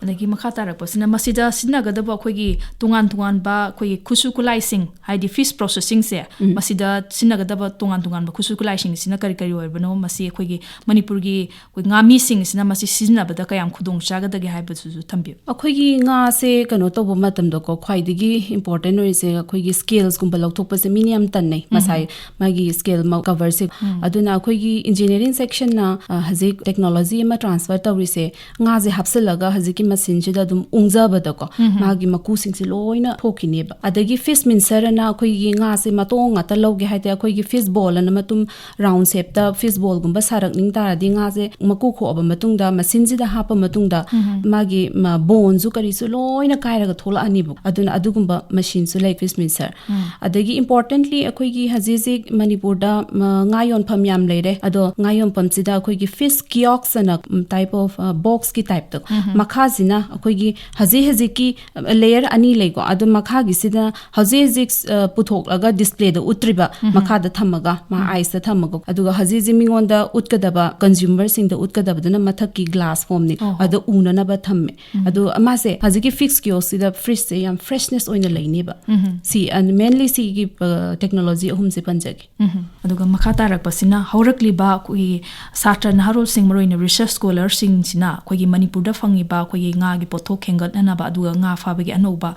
ꯑꯗꯒꯤ ꯃꯈꯥ ꯇꯥꯔꯛꯄꯁꯤꯅ ꯃꯁꯤꯗ ꯁꯤꯖꯤꯟꯅꯒꯗꯕ ꯑꯩꯈꯣꯏꯒꯤ ꯇꯣꯉꯥꯟ ꯇꯣꯉꯥꯟꯕ ꯑꯩꯈꯣꯏꯒꯤ ꯈꯨꯠꯁꯨ ꯈꯨꯠꯂꯥꯏꯁꯤꯡ, ꯍꯥꯏꯗꯤ ꯐꯤꯁ ꯄ꯭ꯔꯣꯁꯦꯁꯤꯡꯁꯦ, ꯃꯁꯤꯗ ꯁꯤꯖꯤꯟꯅꯒꯗꯕ ꯇꯣꯉꯥꯟ ꯇꯣꯉꯥꯟꯕ ꯈꯨꯠꯁꯨ ꯈꯨꯠꯂꯥꯏꯁꯤꯡꯁꯤꯅ ꯀꯔꯤ ꯀꯔꯤ ꯑꯣꯏꯕꯅꯣ, ꯃꯁꯤ ꯑꯩꯈꯣꯏꯒꯤ ꯃꯅꯤꯄꯨꯔꯒꯤ ꯑꯩꯈꯣꯏ ꯉꯥꯃꯤꯁꯤꯡꯁꯤꯅ ꯃꯁꯤ ꯁꯤꯖꯤꯟꯅꯕꯗ ꯀꯌꯥꯝ ꯈꯨꯗꯣꯡ ꯆꯥꯒꯗꯒꯦ ꯍꯥꯏꯕꯗꯨꯁꯨ ꯊꯝꯕꯤꯌꯨ꯫ ꯑꯩꯈꯣꯏꯒꯤ ꯉꯥꯁꯦ ꯀꯩꯅꯣ ꯇꯧꯕ ꯃꯇꯝꯗꯀꯣ, ꯈ꯭ꯋꯥꯏꯗꯒꯤ ꯏꯝꯄꯣꯔꯇꯦꯟ ꯑꯣꯏꯔꯤꯁꯦ ꯑꯩꯈꯣꯏꯒꯤ ꯁ꯭ꯀꯦꯜꯁꯀꯨꯝꯕ ꯂꯧꯊꯣꯛꯄꯁꯦ ꯃꯤꯅ ꯌꯥꯝ ꯇꯟꯅꯩ, ꯃꯁꯥꯏ ꯃꯥꯒꯤ ꯁ꯭ꯀꯦꯜ ꯀꯕꯔꯁꯦ꯫ ꯑꯗꯨꯅ ꯑꯩꯈꯣꯏꯒꯤ ꯏꯟꯖꯤꯅꯤꯌꯥꯔꯤꯡ ꯁꯦꯛꯁꯟꯅ, ꯑ, ꯍꯧꯖꯤꯛ ꯇꯦꯛꯅꯣꯂꯣꯖꯤ ꯑꯃ ꯇ꯭ꯔꯥꯟꯁꯐꯔ ꯇꯧꯔꯤꯁꯦ, ꯉꯥꯁꯦ ꯍꯥꯞꯆꯤꯜꯂꯒ ꯍꯧꯖꯤꯛꯀꯤ ꯃꯦꯁꯤꯟꯁꯤꯗ ꯑꯗꯨꯝ ꯎꯪꯖꯕꯗꯀꯣ, ꯃꯥꯒꯤ ꯃꯀꯨꯁꯤꯡꯁꯦ ꯂꯣꯏꯅ ꯊꯣꯛꯈꯤꯅꯦꯕ꯫ ꯑꯗꯒꯤ ꯐꯤꯁ ꯃꯤꯟꯁꯔ ꯑꯅ ꯑꯩꯈꯣꯏꯒꯤ ꯉꯥꯁꯦ ꯃꯇꯣꯡ ꯉꯥꯛꯇ ꯂꯧꯒꯦ ꯍꯥꯏꯗꯤ, ꯑꯩꯈꯣꯏꯒꯤ ꯐꯤꯁ ꯕꯣꯜ ꯑꯅ ꯃꯇꯨꯝ ꯔꯥꯎꯟ ꯁꯦꯞꯇ ꯐꯤꯁ ꯕꯣꯜꯒꯨꯝꯕ ꯁꯥꯔꯛꯅꯤꯡ ꯇꯥꯔꯗꯤ, ꯉꯥꯁꯦ ꯃꯀꯨ ꯈꯣꯛꯑꯕ ꯃꯇꯨꯡꯗ, ꯃꯦꯁꯤꯟꯁꯤꯗ ꯍꯥꯞꯄ ꯃꯇꯨꯡꯗ, ꯃꯥꯒꯤ ꯕꯣꯟꯁꯨ ꯀꯔꯤꯁꯨ ꯂꯣꯏꯅ ꯀꯥꯏꯔꯒ ꯊꯣꯛꯂꯛꯑꯅꯤꯕ꯫ ꯑꯗꯨꯅ ꯑꯗꯨꯒꯨꯝꯕ ꯃꯦꯁꯤꯟꯁꯨ ꯂꯩ, ꯐꯤꯁ ꯃꯤꯟꯁꯔ꯫ ꯑꯗꯒꯤ importantly, ꯑꯩꯈꯣꯏꯒꯤ ꯍꯧꯖꯤꯛ ꯍꯧꯖꯤꯛ ꯃꯅꯤꯄꯨꯔꯗ, ꯃ, ꯉꯥ ꯌꯣꯟꯐꯝ ꯌꯥꯝ ꯂꯩꯔꯦ꯫ ꯑꯗꯣ ꯉꯥ ꯌꯣꯟꯐꯝꯁꯤꯗ ꯑꯩꯈꯣꯏꯒꯤ ꯐꯤꯁ ꯀꯤꯌꯣꯛꯁ ꯑꯅ, ꯎꯝ, type of, ꯑ, ꯕꯣꯛꯁꯀꯤ ꯇꯥꯏꯞꯇ, ꯃꯈꯥꯁꯤꯅ ꯑꯩꯈꯣꯏꯒꯤ ꯍꯧꯖꯤꯛ ꯍꯧꯖꯤꯛꯀꯤ, ꯑ, ꯂꯦꯌꯔ ꯑꯅꯤ ꯂꯩꯀꯣ꯫ ꯑꯗꯣ ꯃꯈꯥꯒꯤꯁꯤꯗ ꯍꯧꯖꯤꯛ ꯍꯧꯖꯤꯛ, ꯑ, ꯄꯨꯊꯣꯛꯂꯒ ꯗꯤꯁꯄ꯭ꯂꯦꯗ ꯎꯠꯇ꯭ꯔꯤꯕ, ꯃꯈꯥꯗ ꯊꯝꯃꯒ, ꯃꯥ ꯑꯥꯏꯁꯇ ꯊꯝꯃꯒ, ꯑꯗꯨꯒ ꯍꯧꯖꯤꯛ ꯍꯧꯖꯤꯛ ꯃꯤꯉꯣꯟꯗ ꯎꯠꯀꯗꯕ, ꯀꯟꯖꯨꯃꯔꯁꯤꯡꯗ ꯎꯠꯀꯗꯕꯗꯨꯅ ꯃꯊꯛꯀꯤ ꯒ꯭ꯂꯥꯁ ꯐꯣꯝꯅꯤ꯫ ꯑꯣ꯫ ꯑꯗꯣ ꯎꯅꯅꯕ ꯊꯝꯃꯦ꯫ ꯑꯗꯣ ꯃꯥꯁꯦ ꯍꯧꯖꯤꯛꯀꯤ ꯐꯤꯁ ꯀꯤꯌꯣꯛꯁꯤꯗ ꯐ꯭ꯔꯤꯖꯁꯦ ꯌꯥꯝ ꯐ꯭ꯔꯦꯁꯅꯦꯁ ꯑꯣꯏꯅ ꯂꯩꯅꯦꯕ꯫ ꯁꯤ, ꯑ, mainly ꯁꯤꯒꯤ, ꯑ, ꯇꯦꯛꯅꯣꯂꯣꯖꯤ ꯑꯍꯨꯝꯁꯦ ꯄꯟꯖꯒꯦ꯫ ꯑꯗꯨꯒ ꯃꯈꯥ ꯇꯥꯔꯛꯄꯁꯤꯅ ꯍꯧꯔꯛꯂꯤꯕ ꯑꯩꯈꯣꯏꯒꯤ ꯁꯥꯇ꯭ꯔ ꯅꯍꯥꯔꯣꯜꯁꯤꯡ, ꯃꯔꯨꯑꯣꯏꯅ ꯔꯤꯁꯔꯁ ꯁ꯭ꯀꯣꯂꯔꯁꯤꯡꯁꯤꯅ ꯑꯩꯈꯣꯏꯒꯤ ꯃꯅꯤꯄꯨꯔꯗ ꯐꯪꯉꯤꯕ ꯑꯩꯈꯣꯏꯒꯤ ꯉꯥꯒꯤ ꯄꯣꯠꯊꯣꯛ ꯍꯦꯟꯒꯠꯅꯅꯕ ꯑꯗꯨꯒ ꯉꯥ ꯐꯥꯕꯒꯤ ꯑꯅꯧꯕ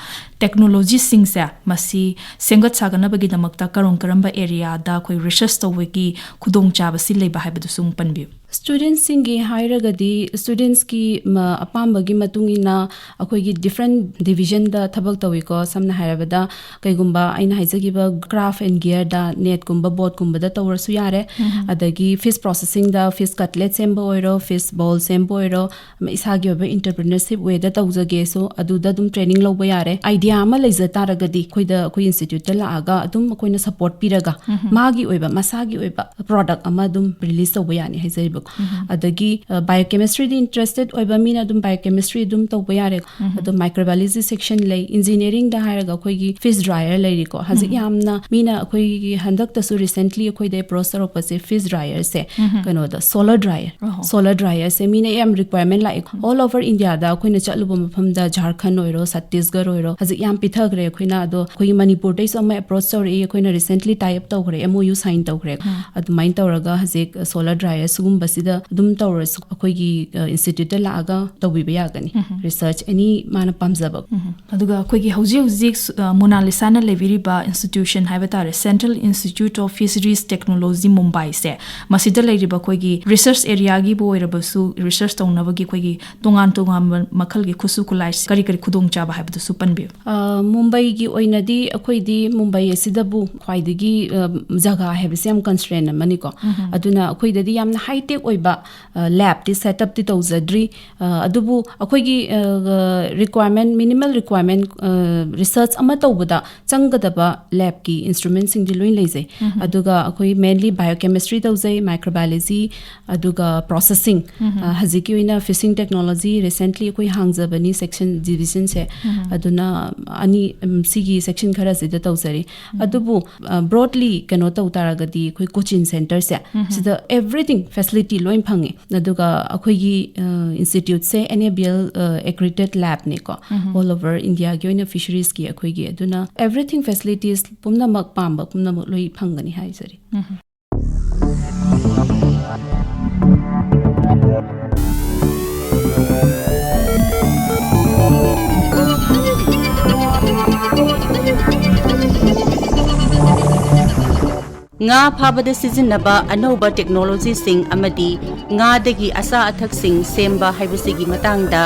ꯇꯦꯛꯅꯣꯂꯣꯖꯤꯁꯤꯡꯁꯦ ꯃꯁꯤ ꯁꯦꯝꯒꯠ ꯁꯥꯒꯠꯅꯕꯒꯤꯗꯃꯛꯇ ꯀꯔꯝ ꯀꯔꯝꯕ ꯑꯦꯔꯤꯌꯥꯗ ꯑꯩꯈꯣꯏ ꯔꯤꯁꯔꯁ ꯇꯧꯕꯒꯤ ꯈꯨꯗꯣꯡꯆꯥꯕꯁꯤ ꯂꯩꯕ ꯍꯥꯏꯕꯗꯨꯁꯨ ꯑꯃꯨꯛ ꯄꯟꯕꯤꯌꯨ꯫ ꯁ꯭ꯇꯨꯗꯦꯟꯠꯁꯤꯡꯒꯤ ꯍꯥꯏꯔꯒꯗꯤ, ꯁ꯭ꯇꯨꯗꯦꯟꯠꯁꯀꯤ, ꯃ, ꯑꯄꯥꯝꯕꯒꯤ ꯃꯇꯨꯡ ꯏꯟꯅ ꯑꯩꯈꯣꯏꯒꯤ ꯗꯤꯐ꯭ꯔꯦꯟꯠ ꯗꯤꯕꯤꯖꯟꯗ ꯊꯕꯛ ꯇꯧꯏꯀꯣ꯫ ꯁꯝꯅ ꯍꯥꯏꯔꯕꯗ, ꯀꯩꯒꯨꯝꯕ ꯑꯩꯅ ꯍꯥꯏꯖꯈꯤꯕ ꯀ꯭ꯔꯥꯐ ꯑꯦꯟ ꯒꯤꯌꯔꯗ, ꯅꯦꯠꯀꯨꯝꯕ, ꯕꯣꯠꯀꯨꯝꯕꯗ ꯇꯧꯔꯁꯨ ꯌꯥꯔꯦ꯫ ꯑꯗꯒꯤ ꯐꯤꯁ ꯄ꯭ꯔꯣꯁꯦꯁꯤꯡꯗ, ꯐꯤꯁ ꯀꯠꯂꯦꯠ ꯁꯦꯝꯕ ꯑꯣꯏꯔꯣ, ꯐꯤꯁ ꯕꯣꯜ ꯁꯦꯝꯕ ꯑꯣꯏꯔꯣ, ꯏꯁꯥꯒꯤ ꯑꯣꯏꯕ ꯏꯟꯇꯔꯄ꯭ꯔꯤꯅꯔꯁꯤꯞ ꯋꯦꯗ ꯇꯧꯖꯒꯦꯁꯨ ꯑꯗꯨꯗ ꯑꯗꯨꯝ ꯇ꯭ꯔꯦꯅꯤꯡ ꯂꯧꯕ ꯌꯥꯔꯦ꯫ ꯑꯥꯏꯗꯤꯌꯥ ꯑꯃ ꯂꯩꯖ ꯇꯥꯔꯒꯗꯤ, ꯑꯩꯈꯣꯏꯗ, ꯑꯩꯈꯣꯏ ꯏꯟꯁꯇꯤꯇ꯭ꯌꯨꯠꯇ ꯂꯥꯛꯑꯒ ꯑꯗꯨꯝ ꯑꯩꯈꯣꯏꯅ ꯁꯄꯣꯔꯠ ꯄꯤꯔꯒ, ꯃꯥꯒꯤ ꯑꯣꯏꯕ, ꯃꯁꯥꯒꯤ ꯑꯣꯏꯕ ꯄ꯭ꯔꯣꯗꯛ ꯑꯃ ꯑꯗꯨꯝ ꯔꯤꯂꯤꯁ ꯇꯧꯕ ꯌꯥꯅꯤ ꯍꯥꯏꯖꯔꯤꯕꯀꯣ꯫ ꯑꯗꯒꯤ, ꯑ, ꯕꯥꯏꯑꯣꯀꯦꯃꯤꯁꯇ꯭ꯔꯤꯗ ꯏꯟꯇꯔꯦꯁꯇꯦꯗ ꯑꯣꯏꯕ ꯃꯤꯅ ꯑꯗꯨꯝ ꯕꯥꯏꯑꯣꯀꯦꯃꯤꯁꯇ꯭ꯔꯤ ꯑꯗꯨꯝ ꯇꯧꯕ ꯌꯥꯔꯦ꯫ ꯑꯗꯣ ꯃꯥꯏꯀ꯭ꯔꯣꯕꯥꯏꯑꯣꯂꯣꯖꯤ ꯁꯦꯛꯁꯟ ꯂꯩ꯫ ꯏꯟꯖꯤꯅꯤꯌꯥꯔꯤꯡꯗ ꯍꯥꯏꯔꯒ ꯑꯩꯈꯣꯏꯒꯤ ꯐꯤꯁ ꯗ꯭ꯔꯥꯏꯌꯔ ꯂꯩꯔꯤꯀꯣ꯫ ꯍꯧꯖꯤꯛ ꯌꯥꯝꯅ ꯃꯤꯅ, ꯑꯩꯈꯣꯏꯒꯤ ꯍꯟꯗꯛꯇꯁꯨ ꯔꯤꯁꯦꯟꯠꯂꯤ ꯑꯩꯈꯣꯏꯗ ꯑꯦꯄ꯭ꯔꯣꯁ ꯇꯧꯔꯛꯄꯁꯦ ꯐꯤꯁ ꯗ꯭ꯔꯥꯏꯌꯔꯁꯦ, ꯀꯩꯅꯣꯗ, ꯁꯣꯂꯔ ꯗ꯭ꯔꯥꯏꯌꯔ꯫ ꯁꯣꯂꯔ ꯗ꯭ꯔꯥꯏꯌꯔꯁꯦ ꯃꯤꯅ ꯌꯥꯝ ꯔꯤꯀ꯭ꯋꯥꯏꯔꯃꯦꯟ ꯂꯥꯛꯑꯦ꯫ ꯑꯣꯜ ꯑꯣꯚꯔ ꯏꯟꯗꯤꯌꯥꯗ ꯑꯩꯈꯣꯏꯅ ꯆꯠꯂꯨꯕ ꯃꯐꯝꯗ, ꯖꯥꯔꯈꯟ ꯑꯣꯏꯔꯣ, ꯁꯠꯇꯤꯁꯒꯔ ꯑꯣꯏꯔꯣ, ꯍꯧꯖꯤꯛ ꯌꯥꯝ ꯄꯤꯊꯈ꯭ꯔꯦ ꯑꯩꯈꯣꯏꯅ꯫ ꯑꯗꯣ ꯑꯩꯈꯣꯏꯒꯤ ꯃꯅꯤꯄꯨꯔꯗꯩꯁꯨ ꯑꯃ ꯑꯦꯄ꯭ꯔꯣꯁ ꯇꯧꯔꯛꯏ, ꯑꯩꯈꯣꯏꯅ ꯔꯤꯁꯦꯟꯠꯂꯤ ꯇꯥꯏ ꯑꯞ ꯇꯧꯈ꯭ꯔꯦ, ꯑꯦꯝ ꯑꯣ ꯌꯨ ꯁꯥꯏꯟ ꯇꯧꯈ꯭ꯔꯦ꯫ ꯑꯗꯨꯃꯥꯏꯅ ꯇꯧꯔꯒ ꯍꯧꯖꯤꯛ ꯁꯣꯂꯔ ꯗ꯭ꯔꯥꯏꯌꯔ ꯁꯤꯒꯨꯝꯕ ꯁꯤꯗ ꯑꯗꯨꯝ ꯇꯧꯔꯁꯨ ꯑꯩꯈꯣꯏꯒꯤ ꯏꯟꯁꯇꯤꯇ꯭ꯌꯨꯠꯇ ꯂꯥꯛꯑꯒ ꯇꯧꯕꯤꯕ ꯌꯥꯒꯅꯤ꯫ ꯔꯤꯁꯔꯆ ꯑꯦꯅꯤ ꯃꯥꯅ ꯄꯥꯝꯖꯕ꯫ ꯑꯗꯨꯒ ꯑꯩꯈꯣꯏꯒꯤ ꯍꯧꯖꯤꯛ ꯍꯧꯖꯤꯛ ꯃꯣꯅꯥꯂꯤꯁꯥꯅ ꯂꯩꯕꯤꯔꯤꯕ ꯏꯟꯁꯇꯤꯇ꯭ꯌꯨꯁꯟ ꯍꯥꯏꯕ ꯇꯥꯔꯦ, Central Institute of Fisheries Technology ꯃꯨꯝꯕꯥꯏꯁꯦ, ꯃꯁꯤꯗ ꯂꯩꯔꯤꯕ ꯑꯩꯈꯣꯏꯒꯤ ꯔꯤꯁꯔꯆ ꯑꯦꯔꯤꯌꯥꯒꯤꯕꯨ ꯑꯣꯏꯔꯕꯁꯨ, ꯔꯤꯁꯔꯆ ꯇꯧꯅꯕꯒꯤ ꯑꯩꯈꯣꯏꯒꯤ ꯇꯣꯉꯥꯟ ꯇꯣꯉꯥꯟꯕ ꯃꯈꯜꯒꯤ ꯈꯨꯠꯁꯨ ꯈꯨꯠꯂꯥꯏ ꯀꯔꯤ ꯀꯔꯤ ꯈꯨꯗꯣꯡꯆꯥꯕ ꯍꯥꯏꯕꯗꯨꯁꯨ ꯄꯟꯕꯤꯌꯨ꯫ ꯃꯨꯝꯕꯩꯒꯤ ꯑꯣꯏꯅꯗꯤ ꯑꯩꯈꯣꯏꯗꯤ ꯃꯨꯝꯕꯩ ꯑꯁꯤꯗꯕꯨ ꯈ꯭ꯋꯥꯏꯗꯒꯤ ꯖꯒꯥ ꯍꯥꯏꯕꯁꯦ ꯌꯥꯝ ꯀꯟꯁꯇ꯭ꯔꯦꯟ ꯑꯃꯅꯤꯀꯣ꯫ ꯑꯗꯨꯅ ꯑꯩꯈꯣꯏꯗꯗꯤ ꯌꯥꯝꯅ ꯍꯥꯏꯇꯦꯛ ꯑꯣꯏꯕ ꯂꯦꯕꯇꯤ ꯁꯦꯠ ꯑꯞꯇꯤ ꯇꯧꯖꯗ꯭ꯔꯤ꯫ ꯑꯗꯨꯕꯨ ꯑꯩꯈꯣꯏꯒꯤ ꯔꯤꯀ꯭ꯋꯥꯏꯔꯃꯦꯟ, ꯃꯤꯅꯤꯃꯜ ꯔꯤꯀ꯭ꯋꯥꯏꯔꯃꯦꯟ, ꯔꯤꯁꯔꯆ ꯑꯃ ꯇꯧꯕꯗ ꯆꯪꯒꯗꯕ ꯂꯦꯕꯀꯤ ꯏꯟꯁꯇ꯭ꯔꯨꯃꯦꯟꯁꯤꯡꯗꯤ ꯂꯣꯏ ꯂꯩꯖꯩ꯫ ꯑꯗꯨꯒ ꯑꯩꯈꯣꯏ ꯃꯦꯟꯂꯤ ꯕꯥꯏꯑꯣꯀꯦꯃꯤꯁꯇ꯭ꯔꯤ ꯇꯧꯖꯩ, ꯃꯥꯏꯀ꯭ꯔꯣꯕꯥꯏꯑꯣꯂꯣꯖꯤ, ꯑꯗꯨꯒ ꯄ꯭ꯔꯣꯁꯦꯁꯤꯡ꯫ ꯍꯧꯖꯤꯛꯀꯤ ꯑꯣꯏꯅ ꯐꯤꯁꯤꯡ ꯇꯦꯛꯅꯣꯂꯣꯖꯤ ꯔꯤꯁꯦꯟꯠꯂꯤ ꯑꯩꯈꯣꯏ ꯍꯥꯡꯖꯕꯅꯤ ꯁꯦꯛꯁꯟ ꯗꯤꯕꯤꯖꯟꯁꯦ꯫ ꯑꯗꯨꯅ ꯑꯅꯤ, ꯎꯝ, ꯁꯤꯒꯤ ꯁꯦꯛꯁꯟ ꯈꯔꯁꯤꯗ ꯇꯧꯖꯔꯤ꯫ ꯑꯗꯨꯕꯨ ꯕ꯭ꯔꯣꯗꯂꯤ ꯀꯩꯅꯣ ꯇꯧ ꯇꯥꯔꯒꯗꯤ ꯑꯩꯈꯣꯏ ꯀꯣꯆꯤꯟ ꯁꯦꯟꯇꯔꯁꯦ ꯁꯤꯗ ꯑꯦꯚ꯭ꯔꯤꯊꯤꯡ ꯐꯦꯁꯤꯂꯤꯇꯤ ꯂꯣꯏ ꯐꯪꯉꯦ꯫ ꯑꯗꯨꯒ ꯑꯩꯈꯣꯏꯒꯤ ꯏꯟꯁꯇꯤꯇ꯭ꯌꯨꯠꯁꯦ N A B L accredit ꯂꯦꯕꯅꯦꯀꯣ, ꯑꯣꯜ ꯑꯣꯚꯔ ꯏꯟꯗꯤꯌꯥꯒꯤ ꯑꯣꯏꯅ ꯐꯤꯁꯔꯤꯁꯀꯤ ꯑꯩꯈꯣꯏꯒꯤ꯫ ꯑꯗꯨꯅ ꯑꯦꯚ꯭ꯔꯤꯊꯤꯡ ꯐꯦꯁꯤꯂꯤꯇꯤꯁ ꯄꯨꯝꯅꯃꯛ, ꯄꯥꯝꯕ ꯄꯨꯝꯅꯃꯛ ꯂꯣꯏ ꯐꯪꯒꯅꯤ ꯍꯥꯏꯖꯔꯤ꯫ ꯉꯥ ꯐꯥꯕꯗ ꯁꯤꯖꯤꯟꯅꯕ ꯑꯅꯧꯕ ꯇꯦꯛꯅꯣꯂꯣꯖꯤꯁꯤꯡ ꯑꯃꯗꯤ ꯉꯥꯗꯒꯤ ꯑꯆꯥ ꯑꯊꯛꯁꯤꯡ ꯁꯦꯝꯕ ꯍꯥꯏꯕꯁꯤꯒꯤ ꯃꯇꯥꯡꯗ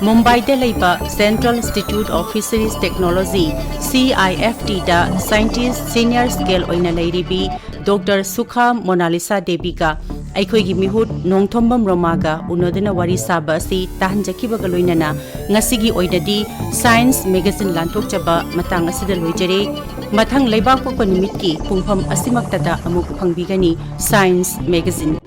ꯃꯨꯝꯕꯥꯏꯗ ꯂꯩꯕ Central Institute of Fisheries Technology, C I F T, the scientist senior scale ꯑꯣꯏꯅ ꯂꯩꯔꯤꯕꯤ ꯗꯣꯛꯇꯔ ꯁꯨꯈꯥ ꯃꯣꯅꯥꯂꯤꯁꯥ ꯗꯦꯕꯤꯒ ꯑꯩꯈꯣꯏꯒꯤ ꯃꯤꯍꯨꯠ ꯅꯣꯡꯊꯣꯝꯕꯝ ꯔꯣꯃꯥꯒ ꯎꯅꯗꯨꯅ ꯋꯥꯔꯤ ꯁꯥꯕ ꯑꯁꯤ ꯇꯥꯍꯟꯖꯈꯤꯕꯒ ꯂꯣꯏꯅꯅ ꯉꯁꯤꯒꯤ ꯑꯣꯏꯅꯗꯤ ꯁꯥꯏꯟꯁ ꯃꯦꯒꯥꯖꯤꯟ ꯂꯥꯟꯊꯣꯛꯆꯕ ꯃꯇꯥꯡ ꯑꯁꯤꯗ ꯂꯣꯏꯖꯔꯦ꯫ ꯃꯊꯪ ꯂꯩꯕꯥꯛꯄꯣꯛꯄ ꯅꯨꯃꯤꯠꯀꯤ ꯄꯨꯡꯐꯝ ꯑꯁꯤꯃꯛꯇꯗ ꯑꯃꯨꯛ ꯐꯪꯕꯤꯒꯅꯤ ꯁꯥꯏꯟꯁ ꯃꯦꯒꯥꯖꯤꯟ꯫